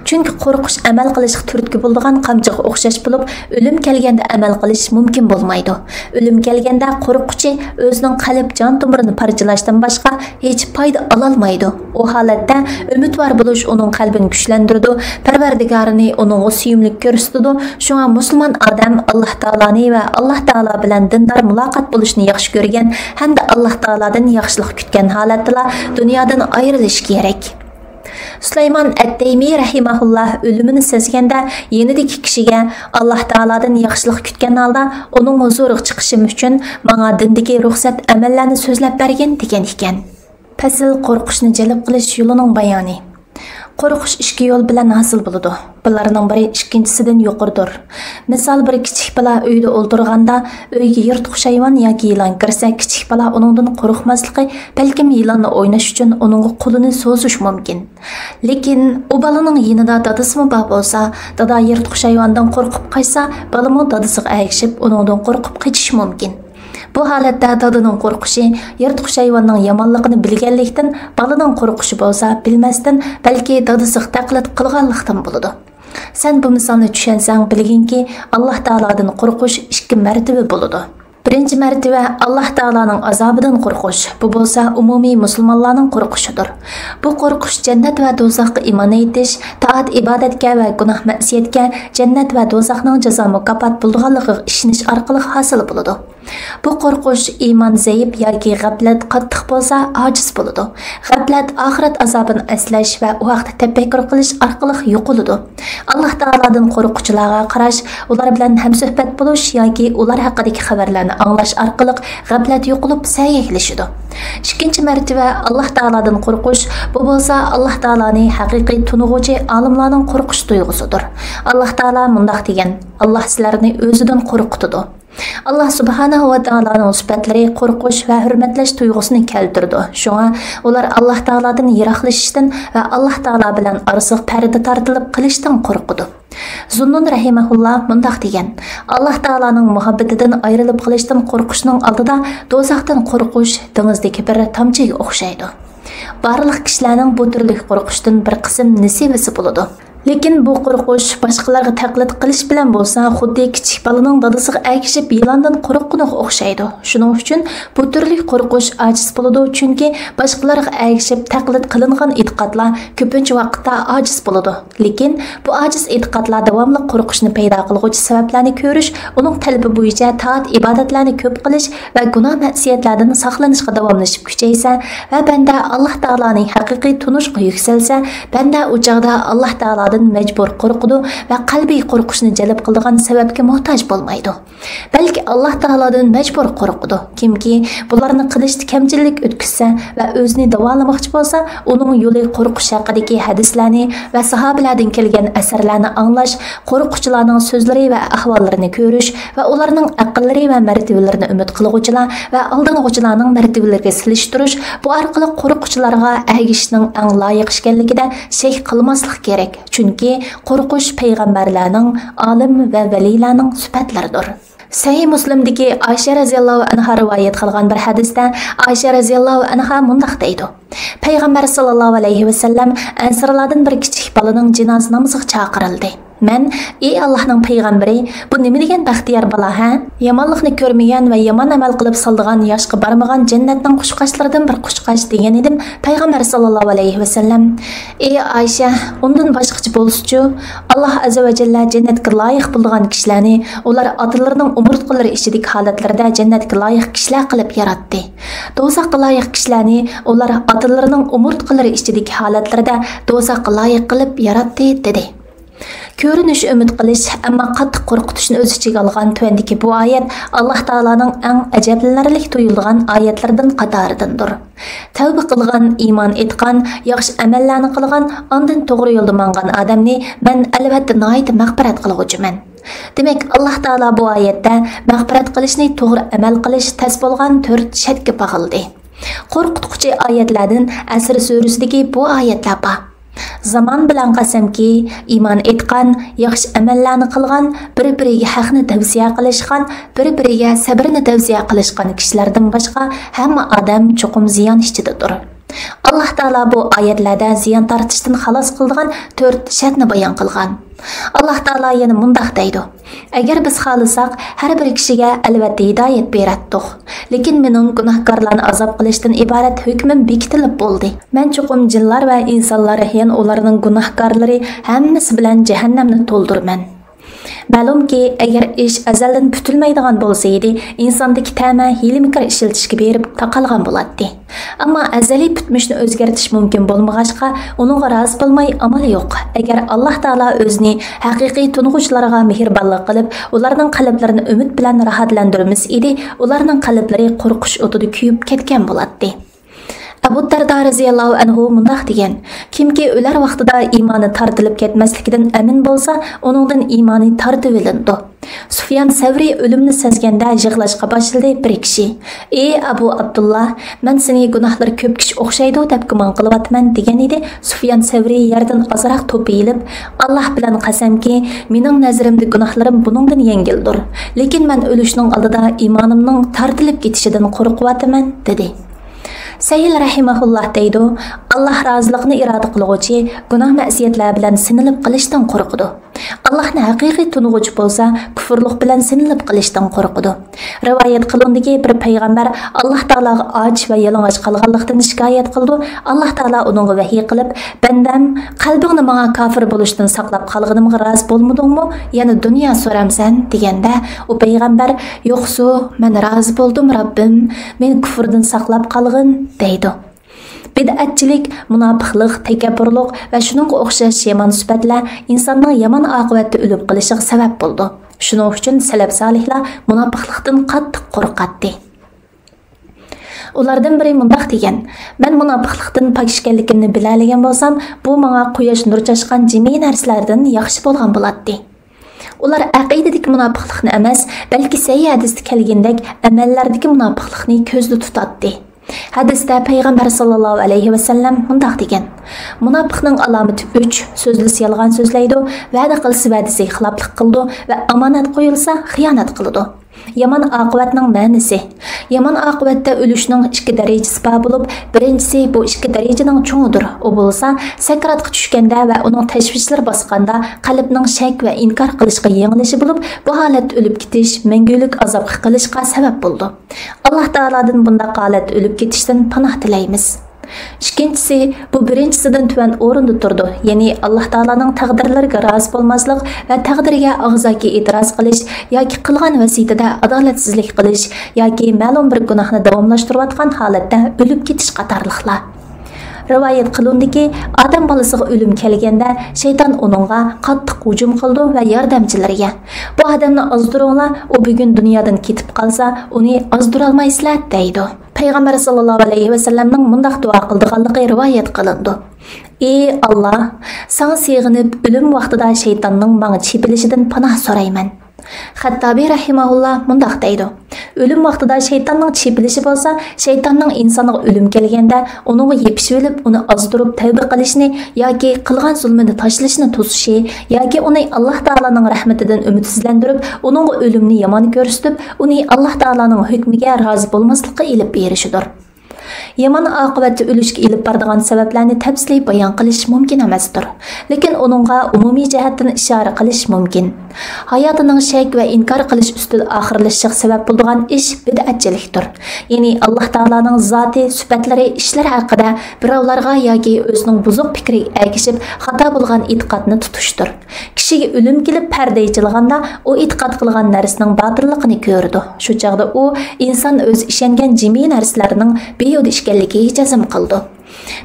چۈنكى قورقۇش ئەمەل قىلىشقا تۈرتكە بولىدىغان قامچىغا ئوخشاش بولۇپ، ئۆلۈم كەلگەندە ئەمەل قىلىش مۇمكىن بولمايدۇ. ئۆلۈم كەلگەندە قورققۇچى ئۆزىنىڭ قەلب جان تومۇرىنى پارچىلاشتىن باشقا ھېچ پايدا ئالالمايدۇ. ئۇ ھالەتتە ئۈمىدۋار بولۇش ئۇنىڭ قەلبىنى كۈچلەندۈرىدۇ، پەرۋەردىگارىنى ئۇنىڭغا سۆيۈملۈك كۆرسىتىدۇ. شۇڭا مۇسۇلمان ئادەم ئاللاھ تائالانى ۋە ئاللاھ تائالا بىلەن دىندار مۇلاقات بولۇشنى ياخشى كۆرگەن ھەمدە ئاللاھ تائالادىن ياخشىلىق كۈتكەن ھالەتتىلا دۇنيادىن ئايرىلىشى كېرەك. سۇلايمان ئەتتەيمى رەھىمەھۇللاھ ئۆلۈمىنى سەزگەندە يېنىدىكى كىشىگە ئاللاھ تائالادىن ياخشىلىق كۈتكەن ھالدا ئۇنىڭ ھۇزۇرىغا چىقىشىم ئۈچۈن ماڭا دىندىكى رۇخسەت ئەمەللەرنى سۆزلەپ بەرگىن دېگەن ئىكەن. پەسىل، قورقۇشنى جەلپ قىلىش يولىنىڭ بايانى. قورقۇش ئىككى يول بىلەن ھاسىل بولىدۇ. بۇلارنىڭ بىرى ئىككىنچىسىدىن يۇقىرىدۇر. مىسال، بىر كىچىك بالا ئۆيدە ئولتۇرغاندا ئۆيگە يىرتقۇچ ھايۋان ياكى يىلان كىرسە، كىچىك بالا ئۇنىڭدىن قورقماسلىقى، بەلكىم يىلاننى ئويناش ئۈچۈن ئۇنىڭغا قولىنى سوزۇش مۇمكىن. لېكىن ئۇ بالىنىڭ يېنىدا دادىسىمۇ بار بولسا، دادا يىرتقۇچ ھايۋاندىن قورقۇپ قاچسا، بالىمۇ دادىسىغا ئەگىشىپ ئۇنىڭدىن قورقۇپ قېچىشى مۇمكىن. بۇ ھالەتتە دادىنىڭ قورقۇشى يىرتقۇچ ھايۋاننىڭ يامانلىقىنى بىلگەنلىكتىن، بالىنىڭ قورقۇشى بولسا بىلمەستىن، بەلكى دادىسىغا تەقلىد قىلغانلىقتىن بولىدۇ. سەن بۇ مىسالنى چۈشەنسەڭ، بىلگىنكى، ئاللاھ تائالادىن قورقۇش ئىككى مەرتىۋە بولىدۇ. بىرىنچى مەرتىۋە، ئاللاھ تائالانىڭ ئازابىدىن قورقۇش. بۇ بولسا ئومۇمىي مۇسۇلمانلارنىڭ قورقۇشىدۇر. بۇ قورقۇش جەننەت ۋە دوزاخقا ئىمان ئېيتىش، تائەت-ئىبادەتكە ۋە گۇناھ-مەئسىيەتكە، جەننەت ۋە دوزاخنىڭ جازا-مۇكاپات بولىدىغانلىقىغا ئىشىنىش ئارقىلىق ھاسىل بولىدۇ. بۇ قورقۇش ئىمان زەئىپ ياكى غەپلەت قاتتىق بولسا ئاجىز بولىدۇ. غەپلەت ئاخىرەت ئازابىنى ئەسلەش ۋە ئۇ ھەقتە تەپەككۇر قىلىش ئارقىلىق يوقىلىدۇ. ئاللاھ تائالادىن قورققۇچىلارغا قاراش، ئۇلار بىلەن ھەمسۆھبەت بولۇش ياكى ئۇلار ھەققىدىكى خەۋەرلەرنى ئاڭلاش ئارقىلىق غەپلەت يوقىلىپ سەگەكلىشىدۇ. ئىككىنچى مەرتىۋە، ئاللاھ تائالادىن قورقۇش، بۇ بولسا ئاللاھ تائالانى ھەقىقىي تونۇغۇچى ئالىملارنىڭ قورقۇش تۇيغۇسىدۇر. ئاللاھ تائالا مۇنداق دېگەن: «ئاللاھ سىلەرنى ئۆزىدىن قورقۇتىدۇ.» ئاللاھ سۇبھانەھۇ ۋە تائالانىڭ سۈپەتلىرى قورقۇش ۋە ھۆرمەتلەش تۇيغۇسىنى كەلتۈرىدۇ. شۇڭا ئۇلار ئاللاھ تائالادىن يىراقلىشىشتىن ۋە ئاللاھ تائالا بىلەن ئارىسىغا پەردە تارتىلىپ قېلىشتىن قورقىدۇ. زۇننۇن رەھىمەھۇللا مۇنداق دېگەن: «ئاللاھ تائالانىڭ مۇھەببىتىدىن ئايرىلىپ قېلىشتىن قورقۇشنىڭ ئالدىدا دوزاختىن قورقۇش دېڭىزدىكى بىر تامچىگە ئوخشايدۇ.» بارلىق كىشىلەرنىڭ بۇ تۈرلۈك قورقۇشتىن بىر قىسىم نېسىۋىسى بولىدۇ. لېكىن بۇ قورقۇش باشقىلارغا تەقلىد قىلىش بىلەن بولسا، خۇددى كىچىك بالىنىڭ دادىسىغا ئەگىشىپ يىلاندىن قورققىنىغا ئوخشايدۇ. شۇنىڭ ئۈچۈن بۇ تۈرلۈك قورقۇش ئاجىز بولىدۇ، چۈنكى باشقىلارغا ئەگىشىپ تەقلىد قىلىنغان ئېتىقادلار كۆپىنچە ۋاقىتتا ئاجىز بولىدۇ. لېكىن بۇ ئاجىز ئېتىقادلار داۋاملىق قورقۇشنى پەيدا قىلغۇچى سەۋەبلەرنى كۆرۈش، ئۇنىڭ تەلىپى بويىچە تائەت-ئىبادەتلەرنى كۆپ قىلىش ۋە گۇناھ-مەئسىيەتلەردىن ساقلىنىشقا داۋاملىشىپ كۈچەيسە ۋە بەندە ئاللاھ تائالانى ھەقىقىي تونۇشقا يۈكسەلسە، بەندە ئۇ چاغدا ئاللاھ تائالادىن مەجبۇر قورقىدۇ ۋە قەلبىي قورقۇشنى جەلپ قىلىدىغان سەۋەبكە موھتاج بولمايدۇ. بەلكى ئاللاھ تائالادىن مەجبۇر قورقىدۇ. كىمكى بۇلارنى قىلىشتا كەمچىللىك ئۆتكۈزسە ۋە ئۆزىنى داۋالىماقچى بولسا، ئۇنىڭ يولى قورقۇش ھەققىدىكى ھەدىسلەرنى ۋە ساھابىلەردىن كەلگەن ئەسەرلەرنى ئاڭلاش، قورققۇچىلارنىڭ سۆزلىرى ۋە ئەھۋاللىرىنى كۆرۈش ۋە ئۇلارنىڭ ئەقىللىرى ۋە مەرتىۋىلىرىنى ئۈمىد قىلغۇچىلار ۋە ئالدانغۇچىلارنىڭ مەرتىۋىلىرىگە سېلىشتۇرۇش، بۇ ئارقىلىق قورققۇچىلارغا ئەگىشىشنىڭ ئەڭ لايىق ئىكەنلىكىدە شەك قىلماسلىق كېرەك. چۈنكى قورقۇش پەيغەمبەرلەرنىڭ، ئالىم ۋە ۋەلىيلەرنىڭ سۈپەتلىرىدۇر. سەھىھ مۇسلىمدىكى ئائىشە رەزىياللاھۇ ئەنھا رىۋايەت قىلغان بىر ھەدىستە ئائىشە رەزىياللاھۇ ئەنھا مۇنداق دەيدۇ: پەيغەمبەر ساللاللاھۇ ئەلەيھى ۋەسەللەم ئەنسارلاردىن بىر كىچىك بالىنىڭ جىنازا نامىزىغا چاقىرىلدى. مەن: «ئى ئاللاھنىڭ پەيغەمبىرى، بۇ نېمە دېگەن بەختىيار بالا ھە؟ يامانلىقنى كۆرمىگەن ۋە يامان ئەمەل قىلىپ سالىدىغان ياشقا بارمىغان جەننەتنىڭ قۇشقاچلىرىدىن بىر قۇشقاچ» دېگەن ئىدىم. پەيغەمبەر ساللاللاھۇ ئەلەيھى ۋەسەللەم: «ئى ئائىشە، ئۇندىن باشقىچە بولسىچۇ؟ ئاللاھ ئەززە ۋە جەللە جەننەتكە لايىق بولىدىغان كىشىلەرنى ئۇلار ئاتىلىرىنىڭ ئومۇرتقىلىرى ئىچىدىكى ھالەتلىرىدە جەننەتكە لايىق كىشىلەر قىلىپ ياراتتى. دوزاخقا لايىق كىشىلەرنى ئۇلار ئاتىلىرىنىڭ ئومۇرتقىلىرى ئىچىدىكى ھالەتلىرىدە دوزاخقا لايىق قىلىپ ياراتتى» دېدى. كۆرۈنۈش ئۈمىد قىلىش، ئەمما قاتتىق قورقۇتۇشنى ئۆز ئىچىگە ئالغان تۆۋەندىكى بۇ ئايەت ئاللاھ تائالانىڭ ئەڭ ئەجەبلىنەرلىك تۇيۇلىدىغان ئايەتلىرىدىن قاتارىدىندۇر. تەۋبە قىلغان، ئىمان ئېيتقان، ياخشى ئەمەللەرنى قىلغان، ئاندىن توغرا يولدا ماڭغان ئادەمنى مەن ئەلۋەتتە ناھايىتى مەغپىرەت قىلغۇچىمەن. دېمەك، ئاللاھ تائالا بۇ ئايەتتە مەغپىرەت قىلىشنى توغرا ئەمەل قىلىش تەس بولغان تۆت شەرتكە باغلىدى. قورقۇتقۇچى ئايەتلەردىن ئەسر سۈرىسىدىكى بۇ ئايەتلەر بار. زامان بىلەن قەسەمكى، ئىمان ئېيتقان، ياخشى ئەمەللەرنى قىلغان، بىر-بىرىگە ھەقنى تەۋسىيە قىلىشقان، بىر-بىرىگە سەبرىنى تەۋسىيە قىلىشقان كىشىلەردىن باشقا ھەممە ئادەم چوقۇم زىيان ئىچىدىدۇر. ئاللاھ تائالا بۇ ئايەتلەردە زىيان تارتىشتىن خالاس قىلىدىغان تۆت شەرتنى بايان قىلغان. ئاللاھ تائالا يەنە مۇنداق دەيدۇ: ئەگەر بىز خالىساق، ھەر بىر كىشىگە ئەلۋەتتە ھىدايەت بېرەتتۇق. لېكىن مېنىڭ گۇناھكارلارنى ئازاب قىلىشتىن ئىبارەت ھۆكمۈم بېكىتىلىپ بولدى. مەن چوقۇم جىنلار ۋە ئىنسانلار، يەنە ئۇلارنىڭ گۇناھكارلىرى ھەممىسى بىلەن جەھەننەمنى تولدۇرىمەن. مەلۇمكى، ئەگەر ئىش ئەزەلدىن پۈتۈلمەيدىغان بولسا ئىدى، ئىنساندىكى تەمە ھىيلە-مىكىر ئىشلىتىشكە بېرىپ تاقالغان بولاتتى. ئەمما ئەزەلىي پۈتمۈشنى ئۆزگەرتىش مۇمكىن بولمىغاچقا، ئۇنىڭغا رازى بولماي ئامال يوق. ئەگەر ئاللاھ تائالا ئۆزىنى ھەقىقىي تونۇغۇچىلارغا مېھرىبانلىق قىلىپ، ئۇلارنىڭ قەلبلىرىنى ئۈمىد بىلەن راھەتلەندۈرمىسە ئىدى، ئۇلارنىڭ قەلبلىرى قورقۇش ئوتىدا كۆيۈپ كەتكەن بولاتتى. ئەبۇ دەردا رەزىياللاھۇ ئەنھۇ مۇنداق دېگەن: كىمكى ئۆلەر ۋاقتىدا ئىمانى تارتىلىپ كەتمەسلىكىدىن ئەمىن بولسا، ئۇنىڭدىن ئىمانى تارتىۋېلىنىدۇ. سۇفيان سەۋرى ئۆلۈمنى سەزگەندە يىغلاشقا باشلىدى. بىر كىشى: «ئى ئەبۇ ئابدۇللا، مەن سېنى گۇناھلىرى كۆپ كىشى ئوخشايدۇ دەپ گۇمان قىلىۋاتىمەن» دېگەن ئىدى. سۇفيان سەۋرى يەردىن ئازراق توپىيىلىپ: «ئاللاھ بىلەن قەسەمكى، مېنىڭ نەزىرىمدە گۇناھلىرىم بۇنىڭدىن يەڭگىلدۇر. لېكىن مەن ئۆلۈشنىڭ ئالدىدا ئىمانىمنىڭ تارتىلىپ كېتىشىدىن قورقۇۋاتىمەن» دېدى. سەھىل رەھىمەھۇللاھ دەيدۇ: «ئاللاھ رازىلىقنى ئىرادە قىلغۇچى گۇناھ-مەئسىيەتلەر بىلەن سىنىلىپ قېلىشتىن قورقىدۇ. ئاللاھنى ھەقىقىي تونۇغۇچى بولسا، كۇفۇرلۇق بىلەن سىنىلىپ قېلىشتىن قورقىدۇ.» رىۋايەت قىلىندىكى، بىر پەيغەمبەر ئاللاھ تائالاغا ئاچ ۋە يالىڭاچ قالغانلىقتىن شىكايەت قىلىدۇ. ئاللاھ تائالا ئۇنىڭغا ۋەھىي قىلىپ: «بەندەم، قەلبىڭنى ماڭا كاپىر بولۇشتىن ساقلاپ قالغىنىمغا رازى بولمىدىڭمۇ؟ يەنە دۇنيا سورامسەن؟» دېگەندە، ئۇ پەيغەمبەر: «يوقسۇ، مەن رازى بولدۇم، رەببىم، مېنى كۇفۇردىن ساقلاپ قالغىن» دەيدۇ. بىدئەتچىلىك، مۇناپىقلىق، تەكەببۇرلۇق ۋە شۇنىڭغا ئوخشاش يامان سۈپەتلەر ئىنساننىڭ يامان ئاقىۋەتتە ئۆلۈپ قېلىشىغا سەۋەب بولىدۇ. شۇنىڭ ئۈچۈن سەلەف سالىھلار مۇناپىقلىقتىن قاتتىق قورقاتتى. ئۇلاردىن بىرى مۇنداق دېگەن: «مەن مۇناپىقلىقتىن پاك ئىكەنلىكىمنى بىلەلىگەن بولسام، بۇ ماڭا قۇياش نۇر چاچقان جىمى نەرسىلەردىن ياخشى بولغان بولاتتى.» ئۇلار ئەقىدىدىكى مۇناپىقلىقنى ئەمەس، بەلكى سەھىھ ھەدىستە كەلگىنىدەك ئەمەللەردىكى مۇناپىقلىقنى كۆزدە تۇتاتتى. ھەدىستە پەيغەمبەر ساللاللاھۇ ئەلەيھى ۋەسەللەم مۇنداق دېگەن: «مۇناپىقنىڭ ئالامىتى ئۈچ: سۆزلىسە يالغان سۆزلەيدۇ، ۋەدە قىلسا ۋەدىسىگە خىلاپلىق قىلىدۇ ۋە ئامانەت قويۇلسا خىيانەت قىلىدۇ.» يامان ئاقىۋەتنىڭ مەنىسى. يامان ئاقىۋەتتە ئۆلۈشنىڭ ئىككى دەرىجىسى بار بولۇپ، بىرىنچىسى بۇ ئىككى دەرىجىنىڭ چوڭىدۇر. ئۇ بولسا سەكراتقا چۈشكەندە ۋە ئۇنىڭ تەشۋىشلىرى باسقاندا قەلبنىڭ شەك ۋە ئىنكار قىلىشقا يېڭىلىشى بولۇپ، بۇ ھالەتتە ئۆلۈپ كېتىش مەڭگۈلۈك ئازابقا قېلىشقا سەۋەب بولىدۇ. ئاللاھ تائالادىن بۇنداق ھالەتتە ئۆلۈپ كېتىشتىن پاناھ تىلەيمىز. ئىككىنچىسى، بۇ بىرىنچىسىدىن تۆۋەن ئورۇندا تۇرىدۇ، يەنى ئاللاھ تائالانىڭ تەقدىرلىرىگە رازى بولماسلىق ۋە تەقدىرگە ئاغزاكى ئېتىراز قىلىش ياكى قىلغان ۋەسىيىتىدە ئادالەتسىزلىك قىلىش ياكى مەلۇم بىر گۇناھنى داۋاملاشتۇرۇۋاتقان ھالەتتە ئۆلۈپ كېتىش قاتارلىقلار. رىۋايەت قىلىندىكى، ئادەم بالىسىغا ئۆلۈم كەلگەندە، شەيتان ئۇنىڭغا قاتتىق ھۇجۇم قىلىدۇ ۋە ياردەمچىلىرىگە: «بۇ ئادەمنى ئازدۇرۇڭلار، ئۇ بۈگۈن دۇنيادىن كېتىپ قالسا، ئۇنى ئازدۇرالمايسىلەر» دەيدۇ. پەيغەمبەر ساللاللاھۇ ئەلەيھى ۋەسەللەمنىڭ مۇنداق دۇئا قىلىدىغانلىقى رىۋايەت قىلىنىدۇ: «ئى ئاللاھ، ساڭا سېغىنىپ، ئۆلۈم ۋاقتىدا شەيتاننىڭ ماڭا چېپىلىشىدىن پاناھ سورايمەن.» خەتتابى رەھىمەھۇللا مۇنداق دەيدۇ: «ئۆلۈم ۋاقتىدا شەيتاننىڭ چېپىلىشى بولسا، شەيتاننىڭ ئىنسانغا ئۆلۈم كەلگەندە ئۇنىڭغا يېپىشىۋېلىپ، ئۇنى ئازدۇرۇپ تەۋبە قىلىشىنى ياكى قىلغان زۇلمىنى تاشلىشىنى توسۇشى ياكى ئۇنى ئاللاھ تائالانىڭ رەھمىتىدىن ئۈمىدسىزلەندۈرۈپ، ئۇنىڭغا ئۆلۈمنى يامان كۆرسىتىپ، ئۇنى ئاللاھ تائالانىڭ ھۆكمىگە رازى بولماسلىققا ئېلىپ بېرىشىدۇر.» يامان ئاقىۋەتتە ئۆلۈشكە ئېلىپ بارىدىغان سەۋەبلەرنى تەپسىلىي بايان قىلىش مۇمكىن ئەمەستۇر. لېكىن ئۇنىڭغا ئومۇمىي جەھەتتىن ئىشارە قىلىش مۇمكىن. ھاياتىنىڭ شەك ۋە ئىنكار قىلىش ئۈستىدە ئاخىرلىشىشىغا سەۋەب بولىدىغان ئىش بىدئەتچىلىكتۇر. يەنى ئاللاھ تائالانىڭ زاتى، سۈپەتلىرى، ئىشلىرى ھەققىدە بىراۋلارغا ياكى ئۆزىنىڭ بۇزۇق پىكرىگە ئەگىشىپ خاتا بولغان ئېتىقادنى تۇتۇشتۇر. كىشىگە ئۆلۈم كېلىپ پەردە ئېچىلغاندا، ئۇ ئېتىقاد قىلغان نەرسىنىڭ باتىللىقىنى كۆرىدۇ. شۇ چاغدا ئۇ ئىنسان ئۆزى ئىشەنگەن جىمى نەرسىلەرنىڭ بىھۇدە ئىكەنلىكىگە جەزم قىلىدۇ.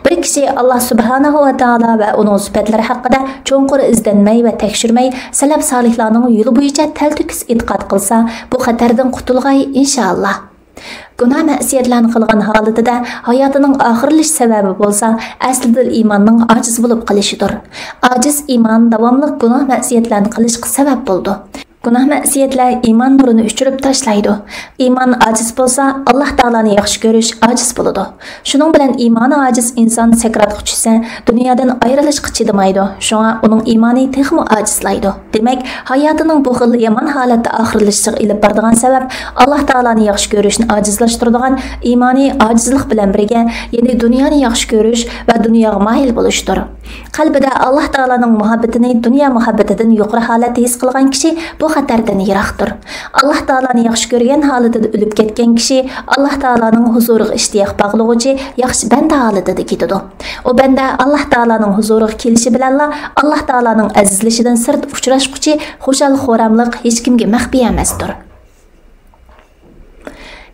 بىر كىشى ئاللاھ سۇبھانەھۇ ۋە تائالا ۋە ئۇنىڭ سۈپەتلىرى ھەققىدە چوڭقۇر ئىزدەنمەي ۋە تەكشۈرمەي، سەلەف سالىھلارنىڭ يولى بويىچە تەلتۆكۈس ئېتىقاد قىلسا، بۇ خەتەردىن قۇتۇلغاي، ئىنشائاللاھ. گۇناھ-مەئسىيەتلەرنى قىلغان ھالىتىدە ھاياتىنىڭ ئاخىرلىشىش سەۋەبى بولسا، ئەسلىدىلا ئىماننىڭ ئاجىز بولۇپ قېلىشىدۇر. ئاجىز ئىمان داۋاملىق گۇناھ-مەئسىيەتلەرنى قىلىشقا سەۋەب بولىدۇ. گۇناھ-مەسىيەتلەر ئىمان نۇرىنى ئۆچۈرۈپ تاشلايدۇ. ئىمان ئاجىز بولسا، ئاللاھ تائالانى ياخشى كۆرۈش ئاجىز بولىدۇ. شۇنىڭ بىلەن ئىمانى ئاجىز ئىنسان سەكراتقا چۈشسە، دۇنيادىن ئايرىلىشقا چىدىمايدۇ. شۇڭا ئۇنىڭ ئىمانى تېخىمۇ ئاجىزلايدۇ. دېمەك، ھاياتىنىڭ بۇ خىل يامان ھالەتتە ئاخىرلىشىشىغا ئېلىپ بارىدىغان سەۋەب، ئاللاھ تائالانى ياخشى كۆرۈشنى ئاجىزلاشتۇرىدىغان ئىمانى ئاجىزلىق بىلەن بىرگە، يەنى دۇنيانى ياخشى كۆرۈش ۋە دۇنياغا مايىل بولۇشتۇر. قەلبىدە ئاللاھ تائالانىڭ مۇھەببىتىنى دۇنيا مۇھەببىتىدىن يۇقىرى ھالەتتە ھېس قىلغان كىشى بۇ خەتەردىن يىراقتۇر. ئاللاھ تائالانى ياخشى كۆرگەن ھالىتىدە ئۆلۈپ كەتكەن كىشى ئاللاھ تائالانىڭ ھۇزۇرىغا ئىشتىياق باغلىغۇچى ياخشى بەندە ھالىتىدە كېتىدۇ. ئۇ بەندە ئاللاھ تائالانىڭ ھۇزۇرىغا كېلىشى بىلەنلا ئاللاھ تائالانىڭ ئەزىزلىشىدىن سىرت ئۇچراشقۇچى خۇشال-خۇراملىق ھېچكىمگە مەخپىي ئەمەستۇر.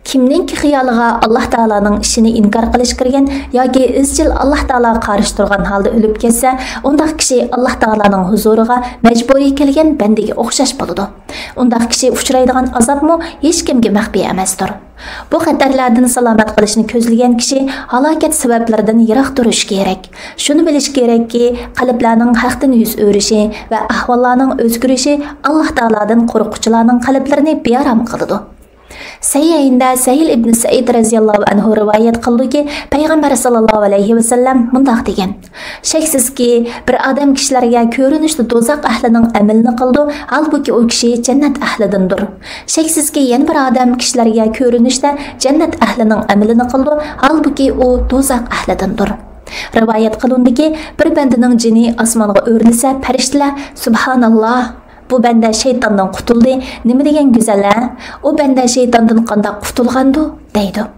كىمنىڭكى خىيالىغا ئاللاھ تائالانىڭ ئىشىنى ئىنكار قىلىش كىرگەن ياكى ئىزچىل ئاللاھ تائالاغا قارشى تۇرغان ھالدا ئۆلۈپ كەتسە، ئۇنداق كىشى ئاللاھ تائالانىڭ ھۇزۇرىغا مەجبۇرىي كەلگەن بەندىگە ئوخشاش بولىدۇ. ئۇنداق كىشى ئۇچرايدىغان ئازابمۇ ھېچكىمگە مەخپىي ئەمەستۇر. بۇ خەتەرلەردىن سالامەت قېلىشنى كۆزلىگەن كىشى ھالاكەت سەۋەبلىرىدىن يىراق تۇرۇشى كېرەك. شۇنى بىلىش كېرەككى، قەلبلەرنىڭ ھەقتىن يۈز ئۆرۈشى ۋە ئەھۋاللارنىڭ ئۆزگىرىشى ئاللاھ تائالادىن قورققۇچىلارنىڭ قەلبلىرىنى بىئارام قىلىدۇ. سەھىھەيندە سەھىل ئىبنى سەئىد رەزىياللاھۇ ئەنھۇ رىۋايەت قىلىدۇكى، پەيغەمبەر ساللاللاھۇ ئەلەيھى ۋەسەللەم مۇنداق دېگەن: شەكسىزكى، بىر ئادەم كىشىلەرگە كۆرۈنۈشتە دوزاخ ئەھلىنىڭ ئەمىلىنى قىلىدۇ، ھالبۇكى، ئۇ كىشى جەننەت ئەھلىدىندۇر. شەكسىزكى، يەنە بىر ئادەم كىشىلەرگە كۆرۈنۈشتە جەننەت ئەھلىنىڭ ئەمىلىنى قىلىدۇ، ھالبۇكى، ئۇ دوزاخ ئەھلىدىندۇر. رىۋايەت قىلىندىكى، بىر بەندىنىڭ جېنى ئاسمانغا ئۆرلىسە، پەرىشتىلەر: سۇبھاناللاھ، بۇ بەندە شەيتاندىن قۇتۇلدى، نېمە دېگەن گۈزەل-ھە؟ ئۇ بەندە شەيتاندىن قانداق قۇتۇلغاندۇ؟ دەيدۇ.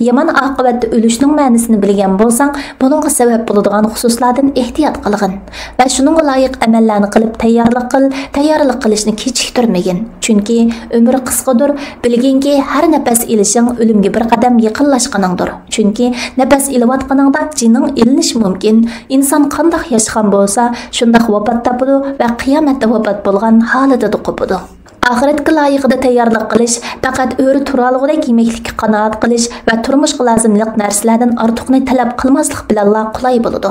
يامان ئاقىۋەتتە ئۆلۈشنىڭ مەنىسىنى بىلگەن بولساڭ، بۇنىڭغا سەۋەب بولىدىغان خۇسۇسلاردىن ئېھتىيات قىلغىن ۋە شۇنىڭغا لايىق ئەمەللەرنى قىلىپ تەييارلىق قىل، تەييارلىق قىلىشنى كېچىكتۈرمىگىن. چۈنكى ئۆمۈر قىسقىدۇر، بىلگىنكى، ھەر نەپەس ئېلىشىڭ ئۆلۈمگە بىر قەدەم يېقىنلاشقىنىڭدۇر. چۈنكى نەپەس ئېلىۋاتقىنىڭدا جېنىڭ ئېلىنىشى مۇمكىن. ئىنسان قانداق ياشىغان بولسا، شۇنداق ۋاپات تاپىدۇ ۋە قىيامەتتە ۋاپات بولغان ھالىتىدە قوپىدۇ. ئاخىرەتكە لايىقىدا تەييارلىق قىلىش پەقەت ئۆرە تۇرالىغۇدەك يېمەكلىككە قانائەت قىلىش ۋە تۇرمۇشقا لازىملىق نەرسىلەردىن ئارتۇقنى تەلەپ قىلماسلىق بىلەنلا قولاي بولىدۇ.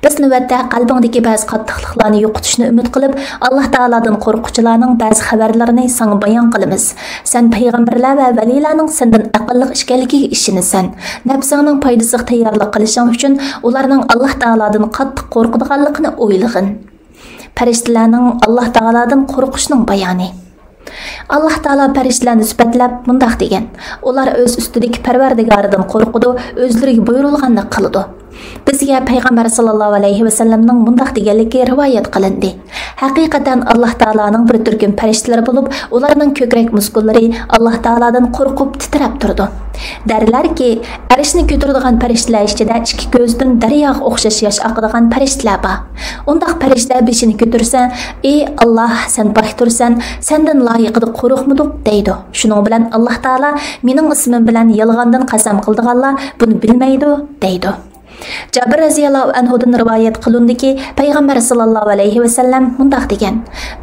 بىز نۆۋەتتە قەلبىڭدىكى بەزى قاتتىقلىقلارنى يوقىتىشنى ئۈمىد قىلىپ، ئاللاھ تائالادىن قورققۇچىلارنىڭ بەزى خەۋەرلىرىنى ساڭا بايان قىلىمىز. سەن پەيغەمبەرلەر ۋە ۋەلىلەرنىڭ سەندىن ئەقىللىق ئىكەنلىكىگە ئىشىنىسەن. نەپسىڭنىڭ پايدىسىغا تەييارلىق قىلىشىڭ ئۈچۈن ئۇلارنىڭ ئاللاھ تائالادىن قاتتىق قورقىدىغانلىقىنى ئويلىغىن. پەرىشتىلەرنىڭ ئاللاھ تائالادىن قورقۇشنىڭ بايانى. ئاللاھ تائالا پەرىشتىلەرنى سۈپەتلەپ مۇنداق دېگەن: ئۇلار ئۆز ئۈستىدىكى پەرۋەردىگارىدىن قورقىدۇ، ئۆزلىرىگە بۇيرۇلغاننى قىلىدۇ. بىزگە پەيغەمبەر ساللاللاھۇ ئەلەيھى ۋەسەللەمنىڭ مۇنداق دېگەنلىكى رىۋايەت قىلىندى: ھەقىقەتەن ئاللاھ تائالانىڭ بىر تۈركۈم پەرىشتىلىرى بولۇپ، ئۇلارنىڭ كۆكرەك مۇسكۇللىرى ئاللاھ تائالادىن قورقۇپ تىترەپ تۇرىدۇ. دەرلەركى، ئەرشنى كۆتۈرىدىغان پەرىشتىلەر ئىچىدە ئىككى كۆزىدىن دەرياغا ئوخشاش ياش ئاقىدىغان پەرىشتىلەر بار. ئۇنداق پەرىشتە بېشىنى كۆتۈرسە، ئى ئاللاھ، سەن باكتۇرسەن، سەندىن لايىقىدا قورقمىدۇق، دەيدۇ. شۇنىڭ بىلەن ئاللاھ تائالا مېنىڭ ئىسمىم بىلەن يالغاندىن قەسەم قىلىدىغانلار بۇنى بىلمەيدۇ، دەيدۇ. جابىر رەزىياللاھۇ ئەنھۇدىن رىۋايەت قىلىندىكى، پەيغەمبەر ساللاللاھۇ ئەلەيھى ۋەسەللەم مۇنداق دېگەن: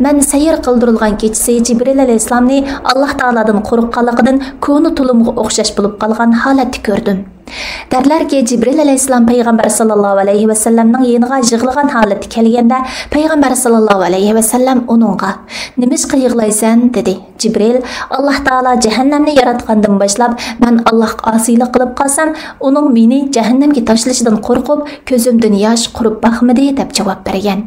مەن سەير قىلدۇرۇلغان كېچىسى جىبرىل ئەلەيھىسسالامنى ئاللاھ تائالادىن قورققانلىقىدىن كونا تۇلۇمغا ئوخشاش بولۇپ قالغان ھالەتتە كۆردۈم. دەرلەركى، جىبرىل ئەلەيھىسسالام پەيغەمبەر ساللاللاھۇ ئەلەيھى ۋەسەللەمنىڭ يېنىغا يىغلىغان ھالەتتە كەلگەندە، پەيغەمبەر ساللاللاھۇ ئەلەيھى ۋەسەللەم ئۇنىڭغا: نېمىشقا يىغلايسەن؟ دېدى. جىبرىل: ئاللاھ تائالا جەھەننەمنى ياراتقاندىن باشلاپ، مەن ئاللاھقا ئاسىيلىق قىلىپ قالسام، ئۇنىڭ مېنى جەھەننەمگە تاشلىشىدىن قورقۇپ، كۆزۈمدىن ياش قۇرۇپ باقمىدى، دەپ جاۋاب بەرگەن.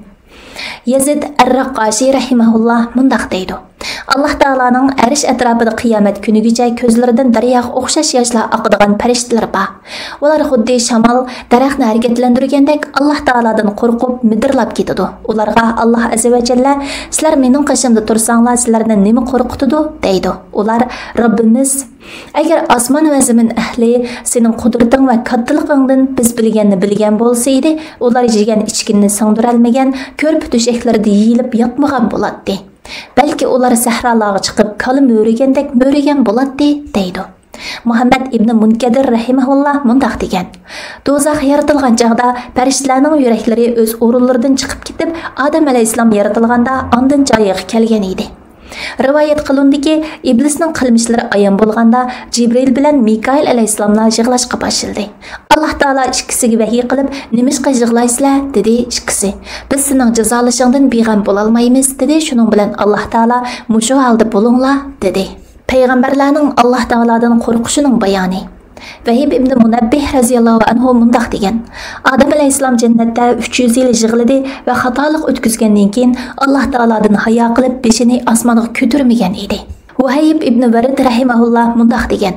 يەزىد ئەر-رەققاشى رەھىمەھۇللاھ مۇنداق دەيدۇ: ئاللاھ تائالانىڭ ئەرش ئەتراپىدا قىيامەت كۈنىگىچە كۆزلىرىدىن دەرياغا ئوخشاش ياشلار ئاقىدىغان پەرىشتىلەر بار. ئۇلار خۇددى شامال دەرەخنى ھەرىكەتلەندۈرگەندەك، ئاللاھ تائالادىن قورقۇپ مىدىرلاپ كېتىدۇ. ئۇلارغا ئاللاھ ئەززە ۋە جەللە: سىلەر مېنىڭ قېشىمدا تۇرساڭلار، سىلەرنى نېمە قورقۇتىدۇ؟ دەيدۇ. ئۇلار: رەببىمىز، ئەگەر ئاسمان ۋە زېمىن ئەھلى سېنىڭ قۇدرىتىڭ ۋە كاتتىلىقىڭدىن بىز بىلگەننى بىلگەن بولسا ئىدى، ئۇلار يېگەن ئىچكىنىنى سىڭدۈرەلمىگەن، كۆرپە تۆشەكلىرىدە يېيىلىپ ياتمىغان بولاتتى. بەلكى ئۇلار سەھرالارغا چىقىپ، كالا مۆرىگەندەك مۆرىگەن بولاتتى، دەيدۇ. مۇھەممەد ئىبنى مۇنكەدىر رەھىمەھۇللا مۇنداق دېگەن: دوزاخ يارىتىلغان چاغدا پەرىشتىلەرنىڭ يۈرەكلىرى ئۆز ئورۇنلىرىدىن چىقىپ كېتىپ، ئادەم ئەلەيھىسسالام يارىتىلغاندا ئاندىن جايىغا كەلگەن ئىدى. رىۋايەت قىلىنىدۇكى، ئىبلىسنىڭ قىلمىشلىرى ئايان بولغاندا، جىبرىل بىلەن مىكائىل ئەلەيھىسسالاملار يىغلاشقا باشلىدى. ئاللاھ تائالا ئىككىسىگە ۋەھىي قىلىپ، «نېمىشقا يىغلايسىلەر؟» دېدى ئىككىسى. «بىز سېنىڭ جازالىشىڭدىن بىغەم بولالمايمىز» دېدى. شۇنىڭ بىلەن ئاللاھ تائالا «مۇشۇ ھالدا بولۇڭلار» دېدى. پەيغەمبەرلەرنىڭ ئاللاھ تائالادىن قورقۇشىنىڭ بايانى. ۋەھىب ئىبنى مۇنەببىھ رەزىياللاھۇ ئەنھۇ مۇنداق دېگەن: «ئادەم ئەلەيھىسسالام جەننەتتە ئۈچ يۈز يىل يىغلىدى ۋە خاتالىق ئۆتكۈزگەندىن كېيىن، ئاللاھ تائالادىن ھايا قىلىپ، بېشىنى ئاسمانغا كۆتۈرمىگەن ئىدى.» ۋۇھەيب ئىبنى ۋەرىد رەھىمەھۇللاھ مۇنداق دېگەن: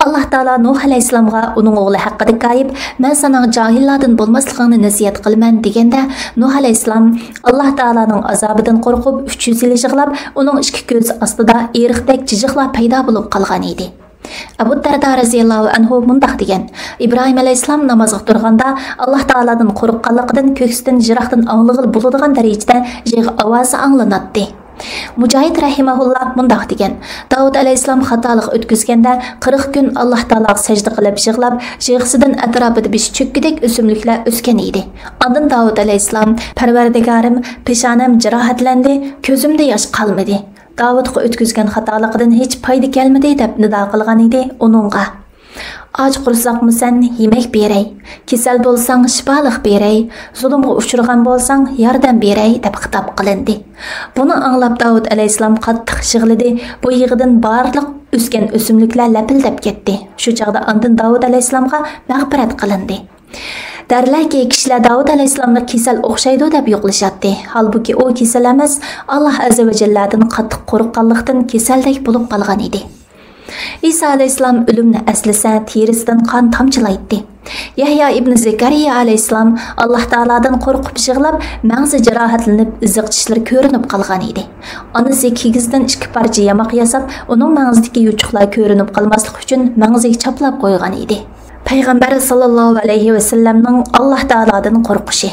«ئاللاھ تائالا نۇھ ئەلەيھىسسالامغا ئۇنىڭ ئوغلى ھەققىدە كايىپ، مەن ساڭا جاھىللاردىن بولماسلىقىڭنى نەسىھەت قىلىمەن» دېگەندە، نۇھ ئەلەيھىسسالام ئاللاھ تائالانىڭ ئازابىدىن قورقۇپ، ئۈچ يۈز يىل يىغلاپ، ئۇنىڭ ئىككى كۆز ئاستىدا ئېرىقتەك چىجىقلار پەيدا بولۇپ قالغان ئىدى. ئەبۇ دەردا رەزىياللاھۇ ئەنھۇ مۇنداق دېگەن: «ئىبراھىم ئەلەيھىسسالام نامازغا تۇرغاندا، ئاللاھ تائالادىن قورققانلىقىدىن كۆكسىدىن يىراقتىن ئاڭلىغىلى بولىدىغان دەرىجىدە يىغا ئاۋازى ئاڭلىناتتى.» مۇجاھىد رەھىمەھۇللاھ مۇنداق دېگەن: «داۋۇت ئەلەيھىسسالام خاتالىق ئۆتكۈزگەندە، قىرىق كۈن ئاللاھ تائالاغا سەجدە قىلىپ يىغلاپ، يىغىسىدىن ئەتراپىدا بېشى چۆككۈدەك ئۆسۈملۈكلەر ئۆسكەن ئىدى. ئاندىن داۋۇت ئەلەيھىسسالام، پەرۋەردىگارىم، پېشانەم جاراھەتلەندى، كۆزۈمدە ياش قالمىدى. داۋۇتقا ئۆتكۈزگەن خاتالىقىدىن ھېچ پايدا كەلمىدى» دەپ نىدا قىلغان ئىدى. ئۇنىڭغا «ئاچ قورساقمۇ سەن، يېمەك بېرەي، كېسەل بولساڭ، شىپالىق بېرەي، زۇلۇمغا ئۇچرىغان بولساڭ، ياردەم بېرەي» دەپ خىتاب قىلىندى. بۇنى ئاڭلاپ داۋۇت ئەلەيھىسسالام قاتتىق يىغلىدى. بۇ يىغىدىن بارلىق ئۆسكەن ئۆسۈملۈكلەر لەپىلدەپ كەتتى. شۇ چاغدا ئاندىن داۋۇت ئەلەيھىسسالامغا مەغپىرەت قىلىندى. دەرلەركى، كىشىلەر داۋۇت ئەلەيھىسسالامغا كېسەل ئوخشايدۇ دەپ يوقلىشاتتى. ھالبۇكى، ئۇ كېسەل ئەمەس، ئاللاھ ئەززە ۋە جەللەدىن قاتتىق قورققانلىقتىن كېسەلدەك بولۇپ قالغان ئىدى. ئىسا ئەلەيھىسسالام ئۆلۈمنى ئەسلىسە، تېرىسىدىن قان تامچىلايتتى. يەھيا ئىبنى زەكەرىيا ئەلەيھىسسالام ئاللاھ تائالادىن قورقۇپ يىغلاپ، مەڭزى جاراھەتلىنىپ، ئىزىق چىشلىرى كۆرۈنۈپ قالغان ئىدى. ئانىسى كىگىزدىن ئىككى پارچە ياماق ياساپ، ئۇنىڭ مەڭزىدىكى يوچۇقلار كۆرۈنۈپ قالماسلىق ئۈچۈن، مەڭزىگە چاپلاپ قويغان ئىدى. پەيغەمبەر ساللاللاھۇ ئەلەيھى ۋەسەللەمنىڭ ئاللاھ تائالادىن قورقۇشى.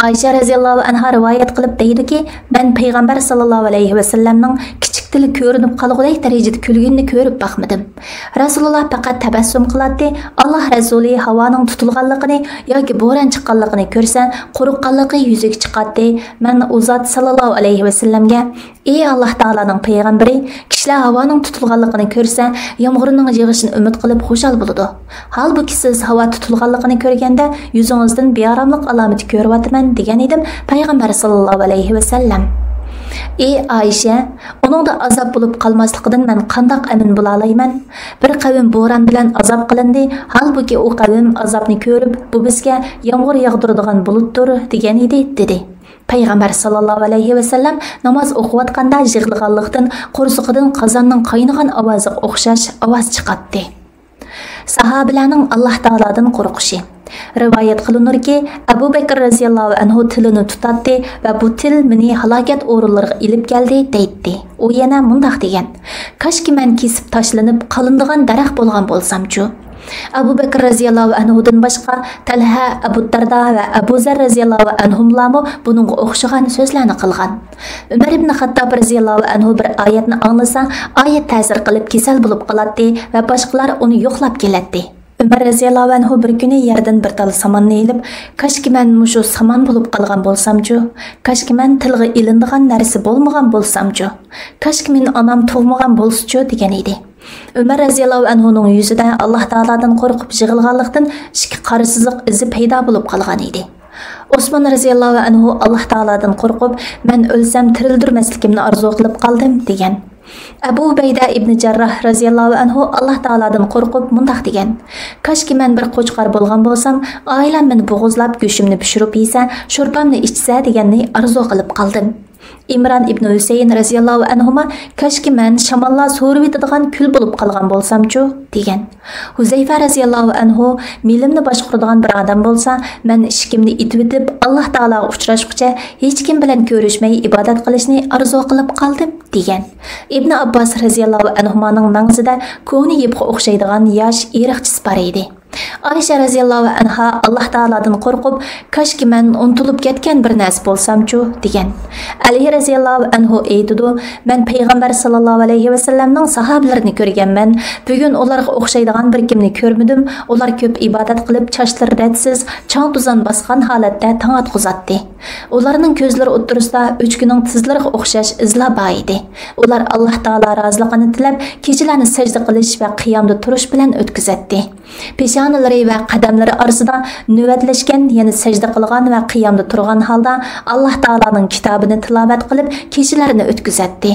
ئائىشە رەزىياللاھۇ ئەنھا رىۋايەت قىلىپ دەيدۇكى، مەن پەيغەمبەر ساللاللاھۇ ئەلەيھى ۋەسەللەمنىڭ كىچىك تىلى كۆرۈنۈپ قالغۇدەك دەرىجىدە كۈلگىنىنى كۆرۈپ باقمىدىم. رەسۇلۇللاھ پەقەت تەبەسسۇم قىلاتتى. ئاللاھ رەسۇلى ھاۋانىڭ تۇتۇلغانلىقىنى ياكى بوران چىققانلىقىنى كۆرسە، قورققانلىقى يۈزىگە چىقاتتى. مەن ئۇ زات ساللاللاھۇ ئەلەيھى ۋەسەللەمگە، ئى ئاللاھ تائالانىڭ پەيغەمبىرى، كىشىلەر ھاۋانىڭ تۇتۇلغانلىقىنى كۆرسە، يامغۇرنىڭ يېغىشىنى ئۈمىد قىلىپ خۇشال بولىدۇ. ھالبۇكى، سىز ھاۋا تۇتۇلغانلىقىنى كۆرگەندە، يۈزىڭىزدىن بىئاراملىق ئالامىتى كۆرۈۋاتىمەن، دېگەن ئىدىم پەيغەمبەر ساللاللاھۇ ئەلەيھى ۋەسەللەم. ئى ئائىشە، ئۇنىڭدا ئازاب بولۇپ قالماسلىقىدىن مەن قانداق ئەمىن بولالايمەن؟ بىر قەۋم بوران بىلەن ئازاب قىلىندى، ھالبۇكى، ئۇ قەۋم ئازابنى كۆرۈپ، بۇ بىزگە يامغۇر ياغدۇرىدىغان بۇلۇتتۇر، دېگەن ئىدى، دېدى. پەيغەمبەر ساللاللاھۇ ئەلەيھى ۋەسەللەم ناماز ئوقۇۋاتقاندا يىغلىغانلىقتىن، قورسىقىدىن قازاننىڭ قاينىغان ئاۋازىغا ئوخشاش ئاۋاز چىقاتتى. ساھابىلەرنىڭ ئاللاھ تائالادىن قورقۇشى. رىۋايەت قىلىنۇركى، ئەبۇ بەكىر رەزىياللاھۇ ئەنھۇ تىلىنى تۇتاتتى ۋە «بۇ تىل مېنى ھالاكەت ئورۇنلىرىغا ئېلىپ كەلدى» دەيتتى. ئۇ يەنە مۇنداق دېگەن: «كاشكى مەن كېسىپ تاشلىنىپ قالىنىدىغان دەرەخ بولغان بولسامچۇ؟» ئەبۇ بەكىر رەزىياللاھۇ ئەنھۇدىن باشقا، تەلھە، ئەبۇ دەردا ۋە ئەبۇ زەر رەزىياللاھۇ ئەنھۇملارمۇ بۇنىڭغا ئوخشىغان سۆزلەرنى قىلغان. ئۆمەر ئىبنى خەتتاب رەزىياللاھۇ ئەنھۇ بىر ئايەتنى ئاڭلىسا، ئايەت تەسىر قىلىپ كېسەل بولۇپ قالاتتى ۋە باشقىلار ئۇنى يوقلاپ كېلەتتى. ئۆمەر رەزىياللاھۇ ئەنھۇ بىر كۈنى يەردىن بىر تال ساماننى ئېلىپ، «كاشكى مەن مۇشۇ سامان بولۇپ قالغان بولسامچۇ؟ كاشكى مەن تىلغا ئېلىنىدىغان نەرسە بولمىغان بولسامچۇ؟ كاشكى مېنى ئانام تۇغمىغان بولسىچۇ؟» دېگەن ئىدى. ئۆمەر رەزىياللاھۇ ئەنھۇنىڭ يۈزىدە ئاللاھ تائالادىن قورقۇپ يىغلىغانلىقتىن ئىچكى قارا سىزىق ئىزى پەيدا بولۇپ قالغان ئىدى. ئوسمان رەزىياللاھۇ ئەنھۇ ئاللاھ تائالادىن قورقۇپ، «مەن ئۆلسەم تىرىلدۈرمەسلىكىمنى ئارزۇ قىلىپ قالدىم» دېگەن. ئەبۇ ئۇبەيدە ئىبنى جەرراھ رەزىياللاھۇ ئەنھۇ ئاللاھ تائالادىن قورقۇپ مۇنداق دېگەن: «كاشكى مەن بىر قوچقار بولغان بولسام، ئائىلەم مېنى بوغۇزلاپ، گۆشۈمنى پىشۇرۇپ يېسە، شورپامنى ئىچسە دېگەننى ئارزۇ قىلىپ قالدىم.» ئىمران ئىبنى ھۈسەيىن رەزىياللاھۇ ئەنھۇما: «كاشكى مەن شاماللار سورۇۋېتىدىغان كۈل بولۇپ قالغان بولسامچۇ؟» دېگەن. ھۇزەيفە رەزىياللاھۇ ئەنھۇ: «مېلىمنى باشقۇرىدىغان بىر ئادەم بولسا، مەن ئىشىكىمنى ئېتىۋېتىپ، ئاللاھ تائالاغا ئۇچراشقۇچە ھېچكىم بىلەن كۆرۈشمەي ئىبادەت قىلىشنى ئارزۇ قىلىپ قالدىم» دېگەن. ئىبنى ئابباس رەزىياللاھۇ ئەنھۇمانىڭ مەڭزىدە كونا يىپقا ئوخشايدىغان ياش ئېرىقچىسى بار ئىدى. ئائىشە رەزىياللاھۇ ئەنھا ئاللاھ تائالادىن قورقۇپ، كاشكى مەن ئۇنتۇلۇپ كەتكەن بىر نەرسە بولسامچۇ دېگەن. ئەلى رەزىياللاھۇ ئەنھۇ ئېيتىدۇ، مەن پەيغەمبەر ساللاللاھۇ ئەلەيھى ۋەسەللەمنىڭ ساھابىلىرىنى كۆرگەنمەن. بۈگۈن ئۇلارغا ئوخشايدىغان بىر كىمنى كۆرمىدىم. ئۇلار كۆپ ئىبادەت قىلىپ، چاچلىرى رەتسىز، چاڭ-توزان باسقان ھالەتتە تاڭ ئاتقۇزاتتى. ئۇلارنىڭ كۆزلىرى ئوتتۇرىسىدا ئۆچكىنىڭ تىزلىرىغا ئوخشاش ئىزلار بار ئىدى. ئۇلار ئاللاھ تائالا رازىلىقىنى تىلەپ، كېچىلەرنى سەجدە قىلىش ۋە قىيامدا تۇرۇش بىلەن ئۆتكۈزەتتى. پېشانىلىرى ۋە قەدەملىرى ئارىسىدا نۆۋەتلەشكەن، يەنى سەجدە قىلغان ۋە قىيامدا تۇرغان ھالدا ئاللاھ تائالانىڭ كىتابىنى تىلاۋەت قىلىپ، كېچىلەرنى ئۆتكۈزەتتى.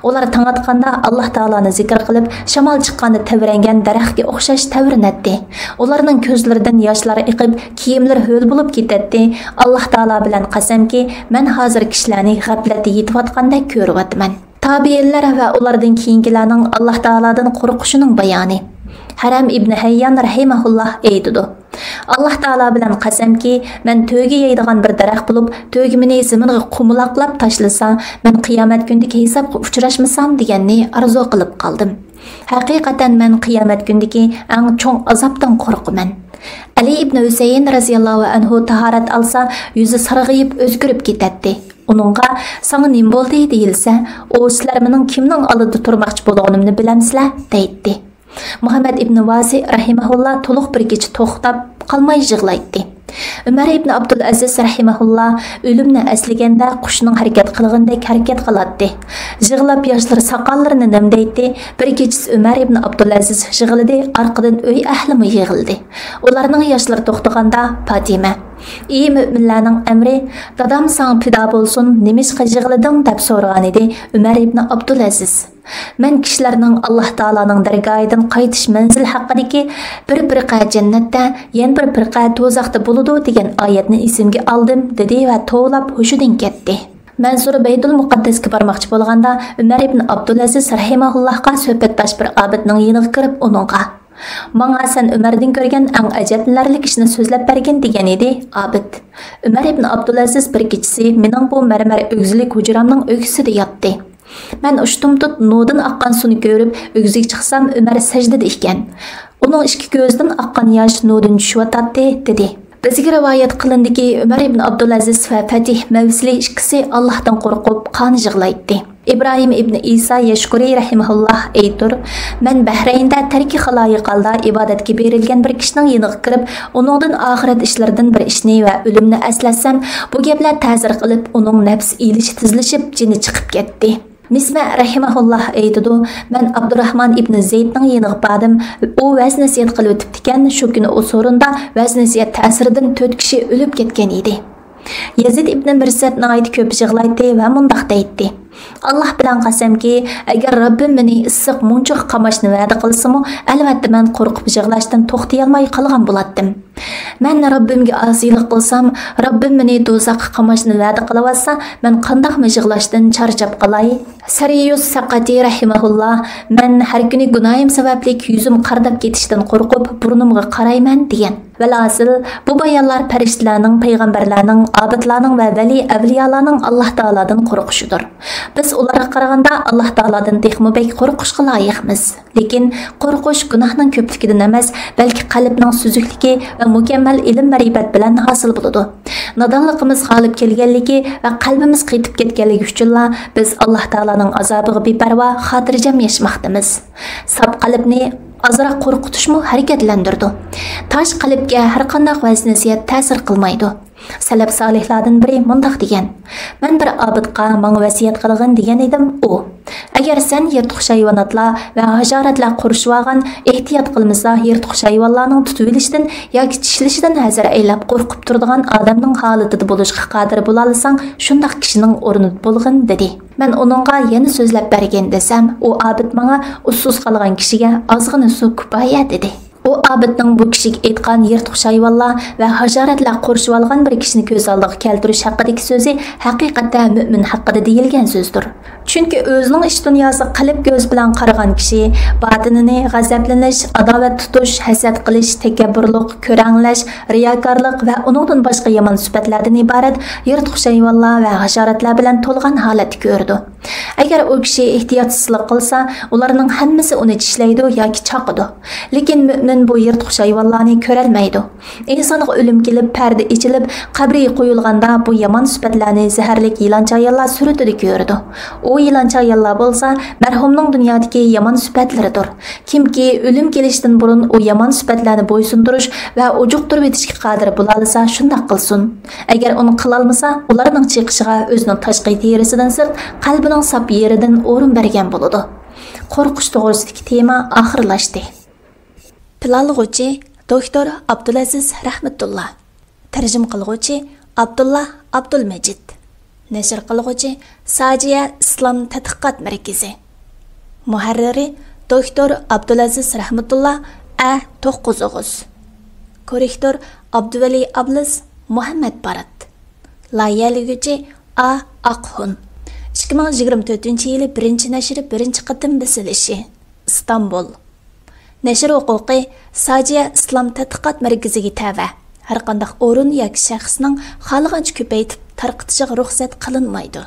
ئۇلار تاڭ ئاتقاندا ئاللاھ تائالانى زىكىر قىلىپ، شامال چىققاندا تەۋرەنگەن دەرەخكە ئوخشاش تەۋرىنەتتى. ئۇلارنىڭ كۆزلىرىدىن ياشلار ئېقىپ، كىيىملىرى ھۆل بولۇپ كېتەتتى. ئاللاھ تائالا بىلەن قەسەمكى، مەن ھازىر كىشىلەرنى غەپلەتتە يېتىۋاتقاندەك كۆرۈۋاتىمەن. تابىئىنلار ۋە ئۇلاردىن كېيىنكىلەرنىڭ ئاللاھ تائالادىن قورقۇشىنىڭ بايانى. ھەرەم ئىبنى ھەييان رەھىمەھۇللاھ ئېيتىدۇ، ئاللاھ تائالا بىلەن قەسەمكى، مەن تۆگە يەيدىغان بىر دەرەخ بولۇپ، تۆگە مېنى زېمىنغا قۇمىلاقلاپ تاشلىسا، مەن قىيامەت كۈنىدىكى ھېسابقا ئۇچراشمىسام دېگەننى ئارزۇ قىلىپ قالدىم. ھەقىقەتەن مەن قىيامەت كۈنىدىكى ئەڭ چوڭ ئازابتىن قورقىمەن. ئەلى ئىبنى ھۈسەيىن رەزىياللاھۇ ئەنھۇ تاھارەت ئالسا، يۈزى سارغىيىپ ئۆزگىرىپ كېتەتتى. ئۇنىڭغا، ساڭا نېمە بولدى؟ دېيىلسە، ئۇ، سىلەر مېنىڭ كىمنىڭ ئالدىدا تۇرماقچى بولغىنىمنى بىلەمسىلەر؟ دەيتتى. مۇھەممەد ئىبنى ۋاسى رەھىمەھۇللا تولۇق بىر كېچە توختاپ قالماي يىغلايتتى. ئۆمەر ئىبنى ئابدۇلئەزىز رەھىمەھۇللا ئۆلۈمنى ئەسلىگەندە قۇشنىڭ ھەرىكەت قىلغىنىدەك ھەرىكەت قىلاتتى. يىغلاپ ياشلىرى ساقاللىرىنى نەمدەيتتى. بىر كېچىسى ئۆمەر ئىبنى ئابدۇلئەزىز يىغلىدى، ئارقىدىن ئۆي ئەھلىمۇ يىغلىدى. ئۇلارنىڭ ياشلىرى توختىغاندا پاتىمە، ئى مۆمىنلەرنىڭ ئەمرى، دادام ساڭا پىدا بولسۇن، نېمىشقا يىغلىدىڭ؟ دەپ سورىغانىدى ئۆمەر ئىبنى ئابدۇلئەزىز. مەن كىشىلەرنىڭ ئاللاھ تائالانىڭ دەرگاھىدىن قايتىش مەنزىلى ھەققىدىكى بىر پىرقە جەننەتتە، يەنە بىر پىرقە دوزاختا بولىدۇ دېگەن ئايەتنى ئېسىمگە ئالدىم، دېدى ۋە توۋلاپ ھوشىدىن كەتتى. مەنسۇر بەيتۇل مۇقەددەسكە بارماقچى بولغاندا، ئۆمەر ئىبن ئابدۇلئەزىز رەھىمەھۇللاھقا سۆھبەتداش بىر ئابىدنىڭ يېنىغا كىرىپ، ئۇنىڭغا، ماڭا سەن ئۆمەردىن كۆرگەن ئەڭ ئەجەبلىنەرلىك ئىشنى سۆزلەپ بەرگىن، دېگەن ئىدى ئابىد. ئۆمەر ئىبن ئابدۇلئەزىز بىر كېچىسى مېنىڭ بۇ مەرمەر ئۆگزىلىك ھۇجرامنىڭ ئۆگزىسىدە ياتتى. مەن ئۇشتۇمتۇت نۇردىن ئاققان سۇنى كۆرۈپ، ئۆگزىگە چىقسام، ئۆمەر سەجدىدە ئىكەن. ئۇنىڭ ئىككى كۆزىدىن ئاققان ياش نۇردىن چۈشۈۋاتاتتى، دېدى. بىزگە رىۋايەت قىلىندىكى، ئۆمەر ئىبن ئابدۇلئەزىز ۋە فەتىھ مەۋسىلى ئىككىسى ئاللاھتىن قورقۇپ، قان يىغلايتتى. ئىبراھىم ئىبنى ئىسا يەشكۇرى رەھىمەھۇللاھ ئېيتۇر، مەن بەھرەيندە تەركى خالايىق ھالدا ئىبادەتكە بېرىلگەن بىر كىشىنىڭ يېنىغا كىرىپ، ئۇنىڭدىن ئاخىرەت ئىشلىرىدىن بىر ئىشنى ۋە ئۆلۈمنى ئەسلەتسەم، بۇ گەپلەر تەسىر قىلىپ، ئۇنىڭ نەپس ئېلىشى تېزلىشىپ، جېنى چىقىپ كەتتى. مىسمە رەھىمەھۇللاھ ئېيتىدۇ، مەن ئابدۇراھمان ئىبنى زەيدنىڭ يېنىغا باردىم. ئۇ ۋەز-نەسىھەت قىلىۋېتىپتىكەن، شۇ كۈنى ئۇ سورۇندا ۋەز-نەسىھەت تەسىرىدىن تۆت كىشى ئۆلۈپ كەتكەن ئىدى. يەزىد ئىبنى مىرسەد ناھايىتى كۆپ يىغلايتتى ۋە مۇنداق دەيتتى، ئاللاھ بىلەن قەسەمكى، ئەگەر رەببىم مېنى ئىسسىق مۇڭچىغا قاماشنى ۋەدە قىلسىمۇ، ئەلۋەتتە مەن قورقۇپ يىغلاشتىن توختىيالماي قالغان بولاتتىم. مەن رەببىمگە ئاسىيلىق قىلسام، رەببىم مېنى دوزاخقا قاماشنى ۋەدە قىلىۋاتسا، مەن قانداقمۇ يىغلاشتىن چارچاپ قالاي؟ سەرىيۇس سەقەتى رەھىمەھۇللا، مەن ھەر كۈنى گۇناھىم سەۋەبلىك يۈزۈم قارىداپ كېتىشتىن قورقۇپ، بۇرنۇمغا قارايمەن، دېگەن. ۋەلھاسىل، بۇ بايانلار پەرىشتىلەرنىڭ، پەيغەمبەرلەرنىڭ، ئابىدلارنىڭ ۋە ۋەلىي ئەۋلىيالارنىڭ ئاللاھ تائالادىن قورقۇشىدۇر. بىز ئۇلارغا قارىغاندا ئاللاھ تائالادىن تېخىمۇ بەك قورقۇشقا لايىقمىز. لېكىن قورقۇش گۇناھنىڭ كۆپلۈكىدىن ئەمەس، بەلكى قەلبنىڭ سۈزۈكلۈكى ۋە مۇكەممەل ئىلىم-مەرىپەت بىلەن ھاسىل بولىدۇ. نادانلىقىمىز غالىب كەلگەنلىكى ۋە قەلبىمىز قېتىپ كەتكەنلىكى ئۈچۈنلا بىز ئاللاھ تائالانىڭ ئازابىغا بىپەرۋا، خاتىرجەم ياشىماقتىمىز. ساپ قەلبنى ئازراق قورقۇتۇشمۇ ھەرىكەتلەندۈرىدۇ. تاش قەلبكە ھەرقانداق ۋەز-نەسىھەت تەسىر قىلمايدۇ. سەلەپ سالىھلاردىن بىرى مۇنداق دېگەن، مەن بىر ئابىدقا ماڭا ۋەسىيەت قىلغىن دېگەن ئىدىم، ئۇ، ئەگەر سەن يىرتقۇچ ھايۋاناتلار ۋە ھاشاراتلار قورشىۋالغان، ئېھتىيات قىلمىسا يىرتقۇچ ھايۋانلارنىڭ تۇتۇۋېلىشىدىن ياكى چىشلىشىدىن ھەزەر ئەيلەپ قورقۇپ تۇرىدىغان ئادەمنىڭ ھالىتىدە بولۇشقا قادىر بولالىساڭ، شۇنداق كىشىنىڭ ئورنىدا بولغىن، دېدى. مەن ئۇنىڭغا يەنە سۆزلەپ بەرگىن دېسەم، ئۇ ئابىد ماڭا ئۇسسۇز قالغان كىشىگە ئازغىنە سۇ كۇپايە، دېدى. ئۇ ئابىدنىڭ بۇ كىشىگە ئېيتقان يىرتقۇچ ھايۋانلار ۋە ھاشاراتلار قورشىۋالغان بىر كىشىنى كۆز ئالدىغا كەلتۈرۈش ھەققىدىكى سۆزى ھەقىقەتتە مۆمىن ھەققىدە دېيىلگەن سۆزدۇر. چۈنكى ئۆزىنىڭ ئىچ دۇنياسى قەلب كۆزى بىلەن قارىغان كىشى باتىنىنى غەزەپلىنىش، ئاداۋەت تۇتۇش، ھەسەت قىلىش، تەكەببۇرلۇق، كۆرەڭلەش، رىياكارلىق ۋە ئۇنىڭدىن باشقا يامان سۈپەتلەردىن ئىبارەت يىرتقۇچ ھايۋانلار ۋە ھاشاراتلار بىلەن تولغان ھالەتتە كۆرىدۇ. ئەگەر ئۇ كىشى ئېھتىياتسىزلىق قىلسا، ئۇلارنىڭ ھەممىسى ئۇنى چىشلەيدۇ ياكى چاقىدۇ. لېكىن مۆمىن بۇ يىرتقۇچ ھايۋانلارنى كۆرەلمەيدۇ. ئىنسانغا ئۆلۈم كېلىپ، پەردە ئېچىلىپ، قەبرىگە قويۇلغاندا، بۇ يامان سۈپەتلەرنى زەھەرلىك يىلانچايانلار سۈرىتىدە كۆرىدۇ. ئۇ يىلانچايانلار بولسا مەرھۇمنىڭ دۇنيادىكى يامان سۈپەتلىرىدۇر. كىمكى ئۆلۈم كېلىشتىن بۇرۇن ئۇ يامان سۈپەتلەرنى بويسۇندۇرۇش ۋە ئۇجۇقتۇرۇۋېتىشكە قادىر بولالىسا، شۇنداق قىلسۇن. ئەگەر ئۇنى قىلالمىسا، ئۇلارنىڭ چېقىشىغا ئۆزىنىڭ تاشقى تېرىسىدىن سىرت، قەلبىنىڭ ساپ يېرىدىن ئورۇن بەرگەن بولىدۇ. قورقۇش توغرىسىدىكى تېما ئاخىرلاشتى. پىلانلىغۇچى، دوكتور ئابدۇلئەزىز رەھمەتۇللا. تەرجىمە قىلغۇچى، ئابدۇللا ئابدۇلمەجىت. نەشر قىلغۇچى، ساجىيە ئىسلام تەتقىقات مەركىزى. مۇھەررىرى، دوكتور ئابدۇلئەزىز رەھمەتۇللا، ئە توققۇز ئوغۇز. كوررېكتور، ئابدۇۋەلى ئابلىز، مۇھەممەد بارات. لايىھەلىگۈچى، ئا ئاقخۇن. ئىككى مىڭ يىگىرمە تۆتىنچى يىلى بىرىنچى نەشرى بىرىنچى قېتىم بېسىلىشى. ئىستانبۇل. نەشر ھوقۇقى ساجىيە ئىسلام تەتقىقات مەركىزىگە تەۋە. ھەرقانداق ئورۇن ياكى شەخسنىڭ خالىغانچە كۆپەيتىپ تارقىتىشىغا رۇخسەت قىلىنمايدۇ.